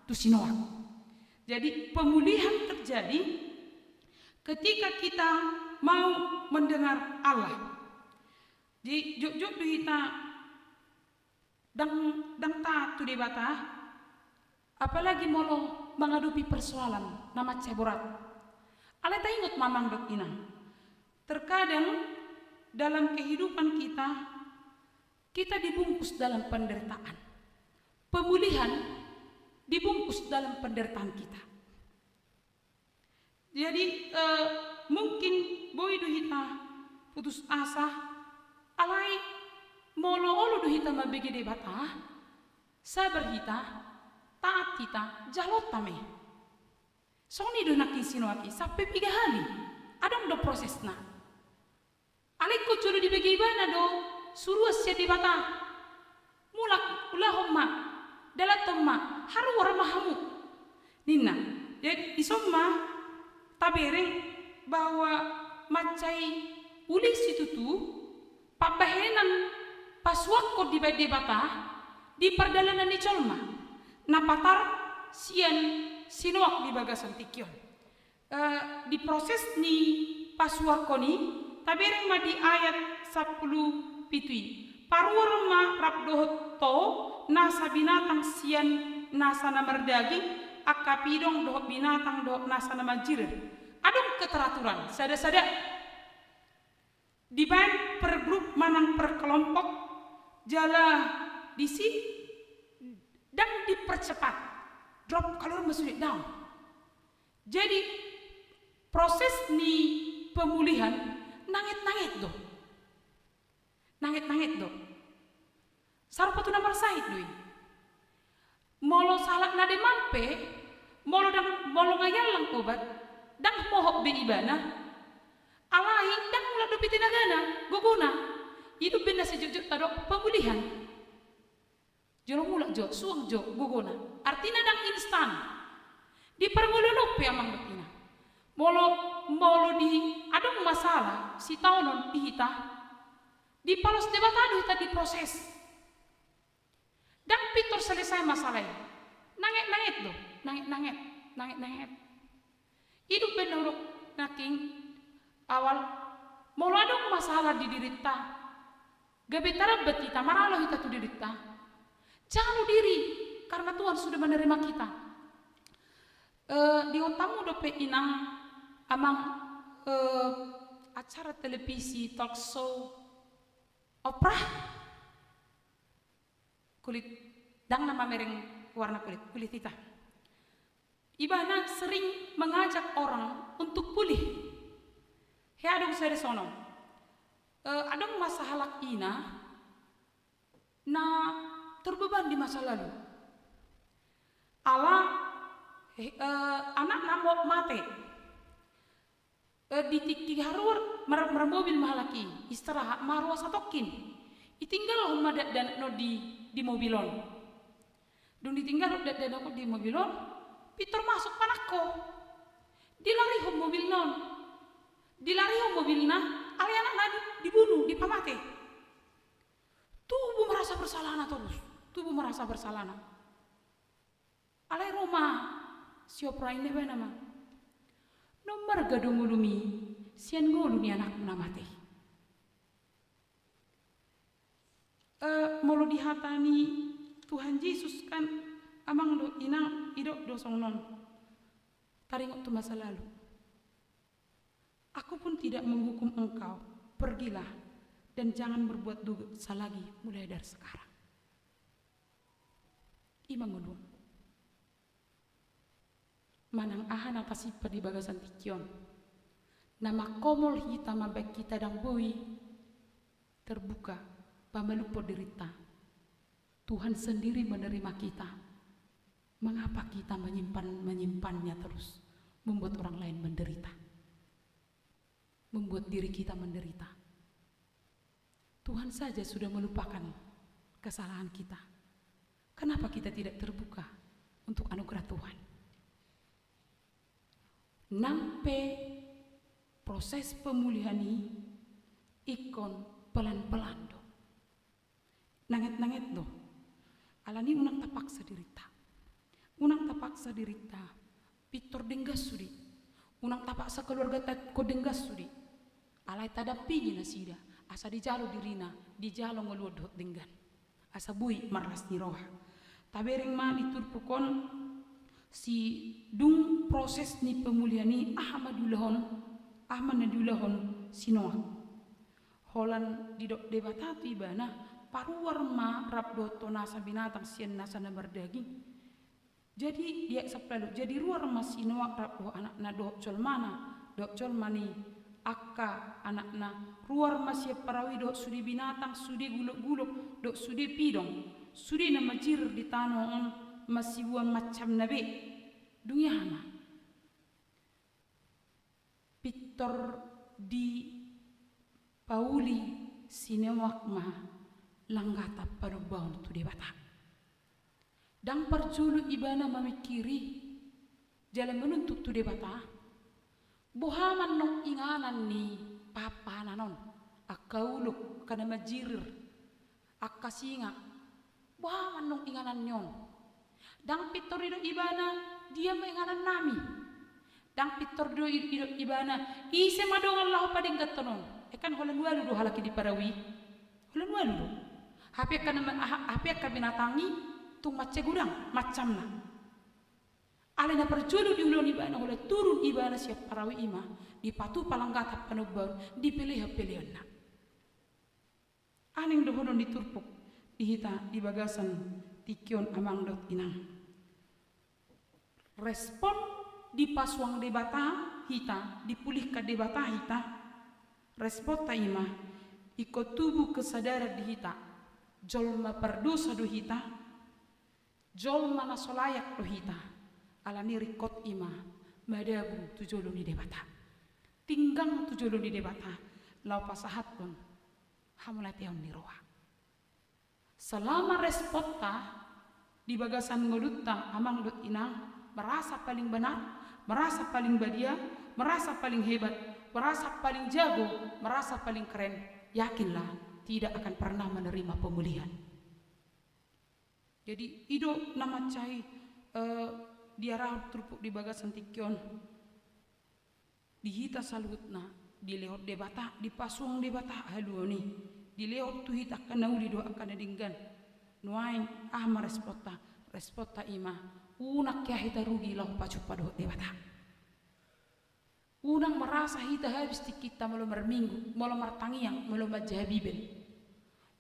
tu si Noak. Jadi, pemulihan terjadi ketika kita mau mendengar Allah. Jadi, jotjot do hita dang, dang taat tu Debata, apalagi molo mangadopi persoalan na mansai borat. Alai taingot ma amang dohot inang. Terkadang dalam kehidupan kita, kita dibungkus dalam penderitaan. Pemulihan dibungkus dalam penderitaan kita. Jadi, eh, mungkin boi do hita putus asa, alai molo olo do hita mambege Debata, sabar hita, taat hita, jaloonta ma i. Songon i do nangkin si Noak i, sampe piga hali. Adong do prosesna. Alai ingkon jolo dibege ibana do suruan sian Debata. Mulak, ulahon ma, dalanhon ma, haruar ma hamu, ninna. Jadi, dison ma tabereng bahwa mansai uli situtu pambahenan pasuangkon dibahen Debata di pardalanan ni jolma, na patar sian si Noak di bagasan tingki on. Eh, di proses ni pasuangkon i, tabereng ma di ayat sampulu pitu i. Paruar ma rap dohot ho nasa binatang sian nasa na mardaging, angka pidong dohot binatang dohot nasa na manjirir. Adong keteraturan, sada-sada. Dibaen per grup manang per kelompok, jala disi dang dipercepat. Drop kalua ma sude, down. Jadi, proses ni pemulihan nanget-nanget do. Nanget-nanget do. Sarupa tu na marsahit do i. Molo sahalak na demam pe, molo dang, molo nga iallang obat, dang mohop be ibana. Alai ndang mulak dope tenagana, gogona. I do umbahen na sejotjot tadok pemulihan. Jolo mulak jo, suang jo gogona. Artina ndang instan. Di parngoluon on pe, amang dohot inang. Molo, molo di adong masalah sitaonon di hita, dipalos Debata do hita, diproses. Ndang pintor selesai masalah i. Nanget-nanget do, nanget-nanget, nanget-nanget. I do umbahen na hudok nangkin awal, molo adong masalah di dirinta, gabe tarambat hita, maralo hita tu dirinta, jalo diri, karena Tuhan sudah menerima kita. Eh, diingot hamu dope, inang, amang, eh, acara televisi, talk show, Oprah? Kulit, ndang na mamereng warna kulit, kulit hitam. Ibana sering mengajak orang untuk pulih. Hea adong sada songon on. Eh, adong ma sahalak ina na terbeban di masa lalu. Ala, eh, anakna ma-, mate. Eh, di tingki haruar mar-, marmobil ma halak i, istirahat ma ruas satongkin. Ditinggalhon ma dakdanak on di, di mobil on. Dung ditinggalhon dakdanak on di mobil on, pintor masuk panangko. Dilarihon mobilna on. Dilarihon mobilna, alai anakna di-, dibunu, dipamate. Tubu ma rasa bersalahna torus. Tubu ma rasa bersalahna. Alai ro ma si Oprah i, ninna ibana ma: "Non marga do ngolumi sian ngolu ni anakmu na mate i?" Eh, molo di hata ni Tuhan Jesus kan, amang dohot inang, didok do songon on. Taringot tu masa lalu. "Aku pun tidak menghukum engkau, pergilah dan jangan berbuat dosa lagi mulai dari sekarang." I ma ngolu. Manang aha na tasimpan di bagasan tingki on, na mangkomol hita mambahen hita ndang boi terbuka, pamalumhon dirinta. Tuhan sendiri menerima kita. Mengapa kita menyimpan, menyimpannya terus, membuat orang lain menderita? Membuat diri kita menderita. Tuhan saja sudah melupakan kesalahan kita. Kenapa kita tidak terbuka untuk anugerah Tuhan? Nang pe proses pemulihan i ingkon pelan-pelan do. Nanget-nanget do. Alani unang tapaksa dirinta. Unang tapaksa dirinta. Pintor denggan sude. Unang tapaksa keluarganta ingkon denggan sude. Alai tadampingi nasida. Asa dijalo dirina, dijalo ngoluon dohot denggan. Asa boi marlas ni roha. Tabereng ma di turpuk on, sidung proses ni pemulihan i, aha ma diulahon, aha ma na diulahon si Noak. Holan didok Debata tu ibana, paruar ma rap dohot ho nasa binatang sian nasa na mardaging. Jadi, di ayat sampulu ualu, jadi ruar ma si Noak rap dohot anakna dohot jolmana, dohot jolma ni angka anakna, ruar ma sian parau i dohot sude binatang, sude gulok-gulok, dohot sude pidong, sude na manjirir di tano on masiboan macamna be. Dung i aha ma? Pintor dipauli si Noak ma langgatan panombaon tu Debata. Ndang parjolo ibana mamingkiri jala manuntut tu Debata, boha ma annon inganan ni pahanpahanan on, angka ulok, angka na manjirir, angka singa, boha ma annon inganan ni on. Ndang pintor didok ibana, dia ma inganan nami. Ndang pintor do i-, didok ibana, ise ma dongan laho padengganhon on. Eh, kan holan ualu do halak i di parau i. Holan ualu do. Hape angka na ma-, ha-, hape angka binatang i tung mansai godang macamna. Alai na parjolo diulahon ibana, holan turun ibana sian parau i ma dipatupa langgatan panombaon, dipelehon peleonna. Aha naeng dohonon ni turpuk di hita di bagasan tingki on, amang dohot inang? Respon dipasuang Debata hita, dipulihkan Debata hita, responta i ma ingkon tubu kesadaran di hita, jolma pardosa do hita, jolma na so layak do hita, alani ringkot i ma madabu tu jolo ni Debata. tinggang tu jolo ni Debata laho pasahathon hamauliateon ni roha. Selama responta di bagasan ngolunta, amang dohot inang, merasa paling benar, merasa paling badia, merasa paling hebat, merasa paling jago, merasa paling keren, yakinlah, tidak akan pernah menerima pemulihan. Jadi i do na mansai, eh, diarahon turpuk di bagasan tingki on. Di hita saluhutna, dilehon Debata, dipasuang Debata haluaon i, dilehon tu hita angka na uli dohot angka na denggan. Nuaeng aha ma responta? Responta i ma, unang hea hita rugi laho pajumpa dohot Debata. Unang merasa hita habis tingkinta molo marminggu, molo martangiang, molo manjaha Bibel.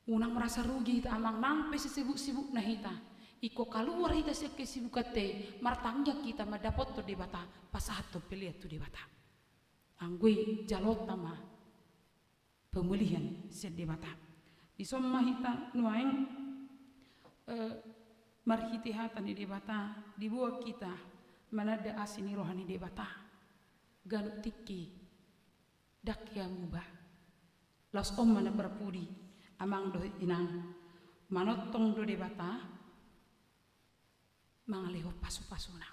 Unang merasa rugi hita, amang, nang pe sesibuk-sibukna hita. Ingkon kaluar hita sian kesibukanta i, martangiang hita mandapothon Debata, pasahathon pelean tu Debata. Anggo i jaloonta ma pemulihan sian Debata. Dison ma hita nuaeng, eh, marhite hata ni Debata, diboan hita mananda asi ni roha ni Debata. Ganup tingki, ndang hea muba. Laos on ma na parpudi, amang dohot inang, manongtong do Debata mangalehon pasu-pasuna.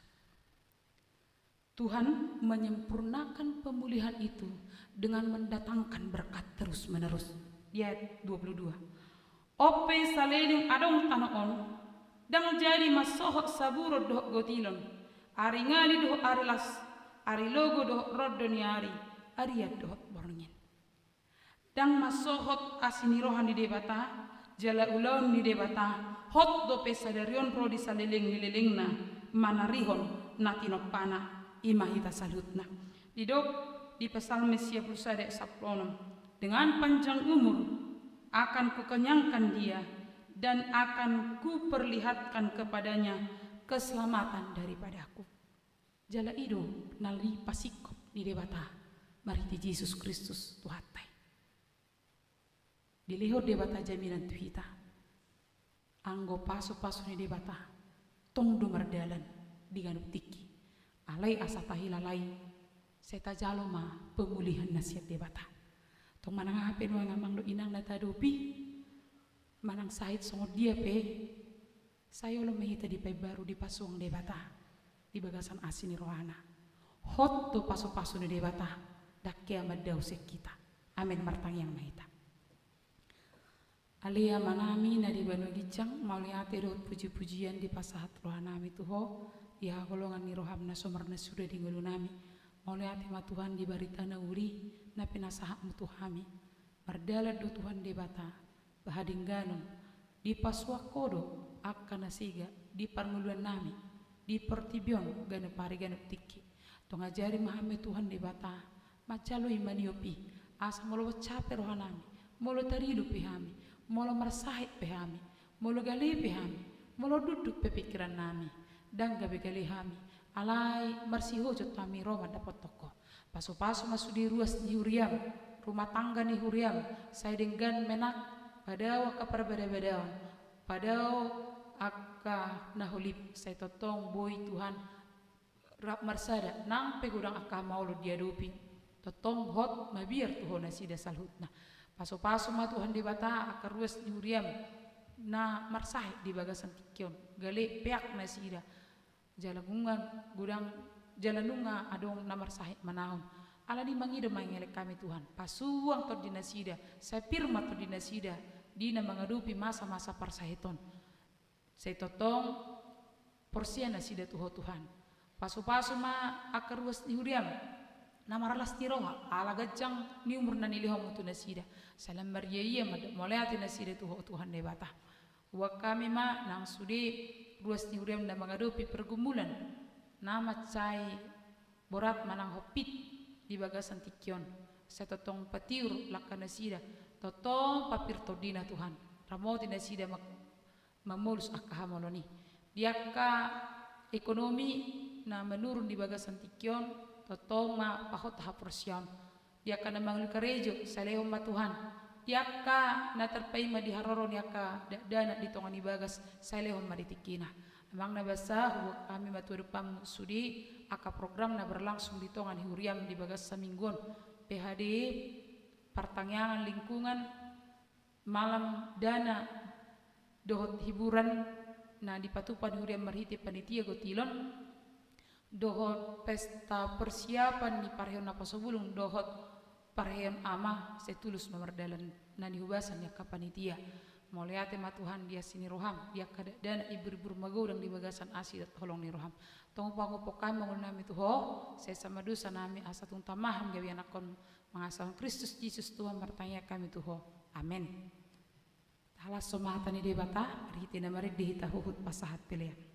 Tuhan menyempurnakan pemulihan itu dengan mendatangkan berkat terus-menerus. Di ayat dua puluh dua. On pe saleleng adong tano on, ndang jadi mansohot saburon dohot gotilon, ari ngali dohot ari las, ari logo dohot rondo ni ari, arian dohot borngin. Ndang mansohot asi ni roha ni Debata, jala ulaon ni Debata, hot dope sadari on ro di saleleng ni lelengna, manarihon na tinompana, i ma hita saluhutna. Didok di Psalmen sia pulu sada ayat sampulu onom, dengan panjang umur akan kukenyangkan dia, dan akan kuperlihatkan kepadanya keselamatan daripadaku. Jala i do na dipasingkop ni Debata marhite Jesus Kristus Tuhanta i. Dilehon Debata jaminan tu hita. Anggo pasu-pasu ni Debata tong do mardalan di ganup tingki. Alai asa tahilala i, sai tajalo ma pemulihan na sian Debata. Tong manang aha pe nuaeng, amang dohot inang, na taadopi, manang sahit songon dia pe, sai olo ma hita dipaimbaru, dipasuang Debata di bagasan asi ni rohana. Hot do pasu-pasu ni Debata, ndang hea mandao sian hita. Amen. Martangiang ma hita. Ale Amanami na di banua ginjang, mauliate dohot puji-pujian dipasahat rohanami tu Ho, di haholongan ni roham na so marnasuda di ngolunami. Mauliate ma Tuhan di barita na uli na pinasahatmu tu hami. Mardalan do Tuhan Debata, bahadengganon, dipasuak Ho do angka na sega di parngoluannami, di portibi on ganup ari ganup tingki. Tong ajari ma hami Tuhan Debata, manjalo i maniop i, asa molo sape rohanami, molo tarilo pe hami, molo marsahit pe hami, molo gale pe hami, molo dunduk pe pingkirannami, ndang gabe gale hami, alai marsihojot hami ro mandapothon Ho. Pasu-pasu ma sude ruas ni huriam, rumah tangga ni huriam, sai denggan menak, padao angka parbada-badaon, padao angka na holip, sai tongtong boi Tuhan rap marsada, nang pe godang angka hamaolon diadopi, tongtong hot mabiar tu Ho nasida saluhutna. Pasu-pasu ma Tuhan Debata angka ruas ni huriam na marsahit di bagasan tingki on, gale peak nasida, jala nunga godang, jala nunga adong na marsahit manaon. Alani i mangido ma hami, Tuhan, pasuang tondi nasida, sai pir ma tondi nasida di na mangadopi masa-masa parsahit on. Sai tongtong porsea nasida tu Ho, Tuhan. Pasu-pasu ma angka ruas ni huriam na marlas ni roha ala ganjang ni umur na nilehonmu tu nasida. Sai lam maria-ia ma mauliate nasida tu Ho, Tuhan Debata. Boan hami ma nang sude ruas ni huriam na mangadopi pergumulan na mansai borat manang hophit di bagasan tingki on. Sai tongtong patiur langka nasida, tongtong papir tondina, Tuhan. Ramoti nasida ma-, mamolus angka hamaolon i. Di angka ekonomi na menurun di bagasan tingki on, tongtong ma pahot haporseaon. Di angka na mangolu karejo, sai lehon ma Tuhan. Di angka na tarpaima di haroro ni angka dakdanak di tonga ni bagas, sai lehon ma di tingkina. Amang na basa, huboan hami ma tu adopanmu sude angka program na berlangsung di tonga ni huriam di bagasan minggu on, P H D, partangiangan lingkungan, malam dana dohot hiburan na dipatupa ni huriam marhite panitia gotilon, dohot pesta persiapan ni parheon naposobulung dohot parheon ama, sai tulus ma mardalan na nihubasan ni angka panitia. Mauliate ma Tuhan di asi ni roham, di angka dakdanak iburbur magodang di bagasan asi dohot holong ni roham. Tong hupangophop hami ma ngolunami tu Ho, sai sahat ma dosanami asa tung tama hami gabe anakkon mangasahon Kristus Jesus Tuhan, martangiang hami tu Ho. Amen. Tahalashon ma hata ni Debata, marhite na marende hita huhut pasahat pelean.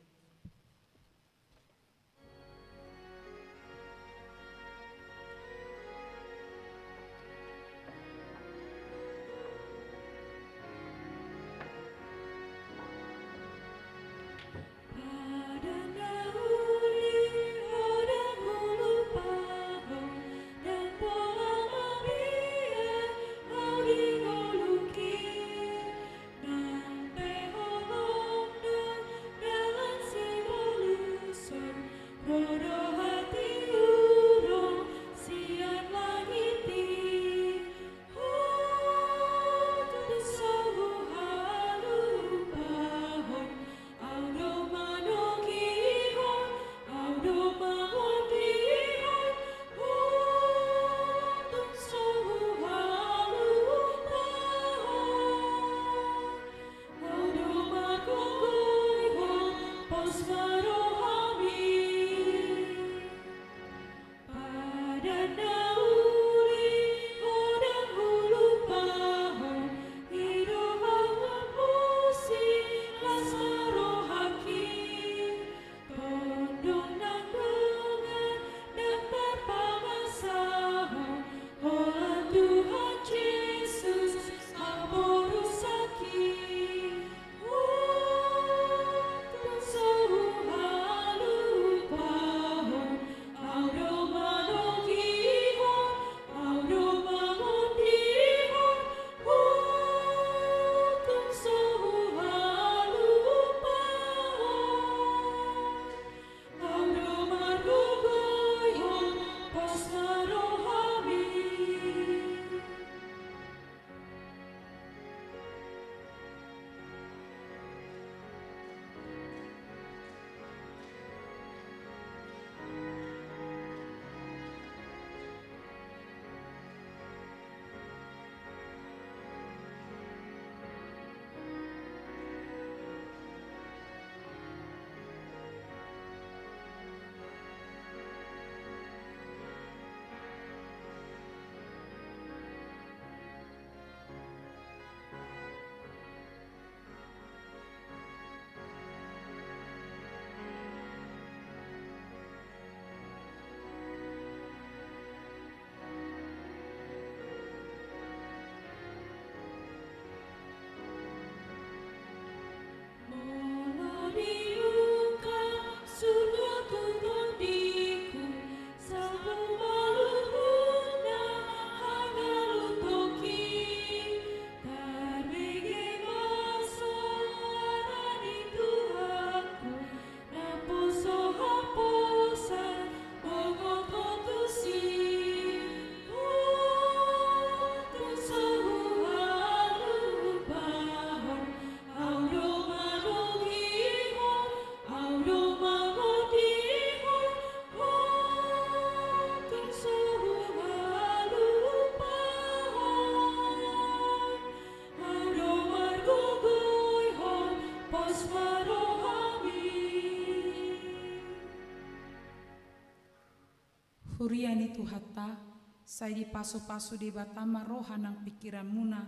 Huria ni Tuhanta, sai dipasupasu Debata ma roha nang pingkiranmuna,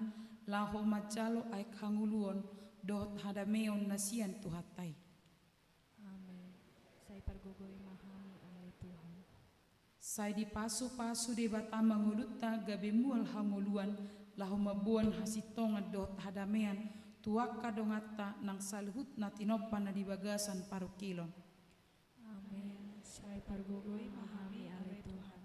laho manjalo aek hangoluon dohot hadameon na sian Tuhanta i. Amen. Sai pargogoi ma hami ale Tuhan. Sai dipasupasu Debata ma ngolunta gabe mual hangoluan, laho mamboan hasintongan dohot hadamean tu angka donganta nang saluhut na tinompa na di bagasan parungkilon. Amen. Sai pargogoi ma hami ale Tuhan.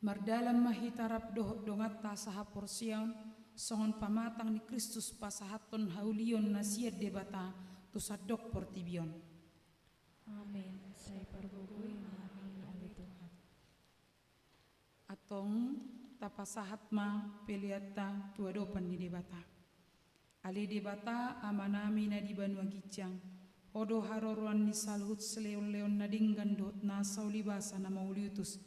Mardalan ma hita rap dohot donganta sahaporseaon, songon pamatang ni Kristus pasahathon haulion na sian Debata tu sandok portibi on. Pargogoi ma hami, ale Tuhan. Antong tapasahat ma peleanta tu adopan ni Debata. Ale Debata, Amanami na di banua ginjang, Ho do haroroan ni saluhut silehonlehon na denggan dohot nasa ulibasa na mauliutus.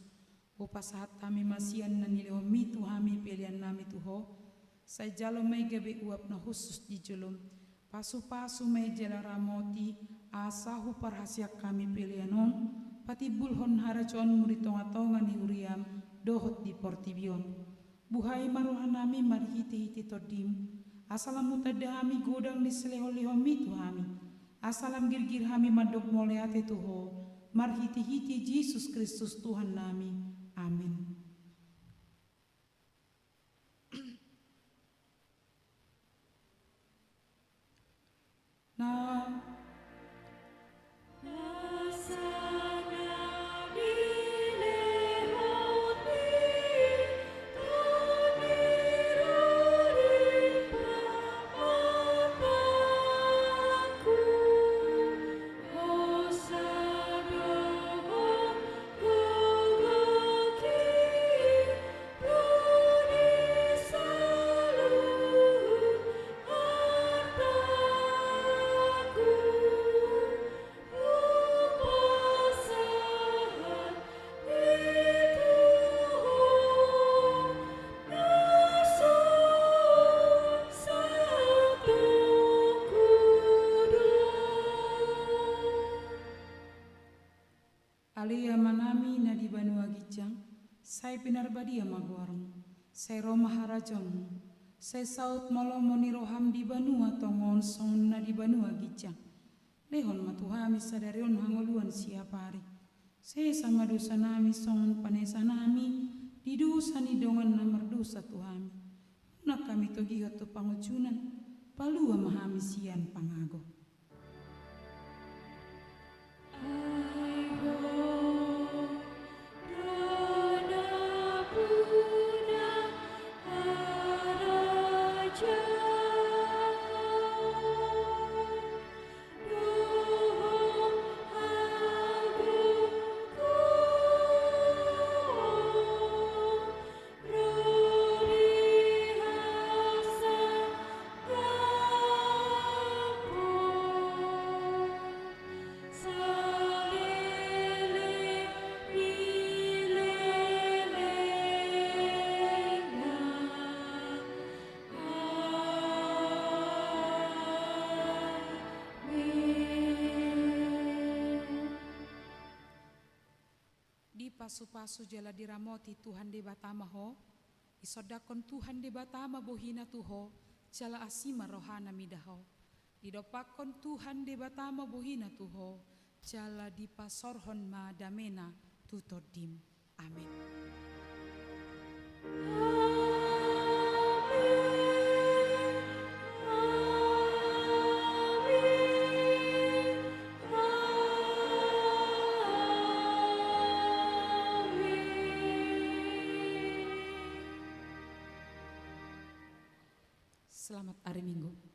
Hupasahat hami ma sian na nilehonMi tu hami peleannami tu Ho. Sai jalo ma i gabe uap na hushus di jolom. Pasupasu ma i jala ramoti, asa huparhaseang hami pelean on patimbulhon harajaonMu di tongatonga ni huriaM dohot di portibi on. Buhai ma rohanami marhitehite TondiM, asa lam hutanda hami godang ni silehonlehonMi tu hami, asa lam girgir hami mandok mauliate tu Ho, marhitehite Jesus Kristus Tuhannami. Amen. Na Ale Amanami na di banua ginjang, sai pinarbadia ma goarMu, sai ro ma harajaonMu, sai saut ma lomo ni rohaM di banua tonga on songon na di banua ginjang. Lehon ma tu hami sadari on hangoluan siapari. Sesa ma dosanami songon panesanami di dosa ni dongan na mardosa tu hami. Unang hami togihon tu pangunjunan, palua ma hami sian pangago. Dipasupasu jala diramoti Tuhan Debata ma ho. Disondangkon Tuhan Debata ma bohina tu ho, jala asi ma rohana mida ho. Didompakkon Tuhan Debata ma bohina tu ho, jala dipasaorhon ma damena tu tondim. Amen. Selamat hari Minggu.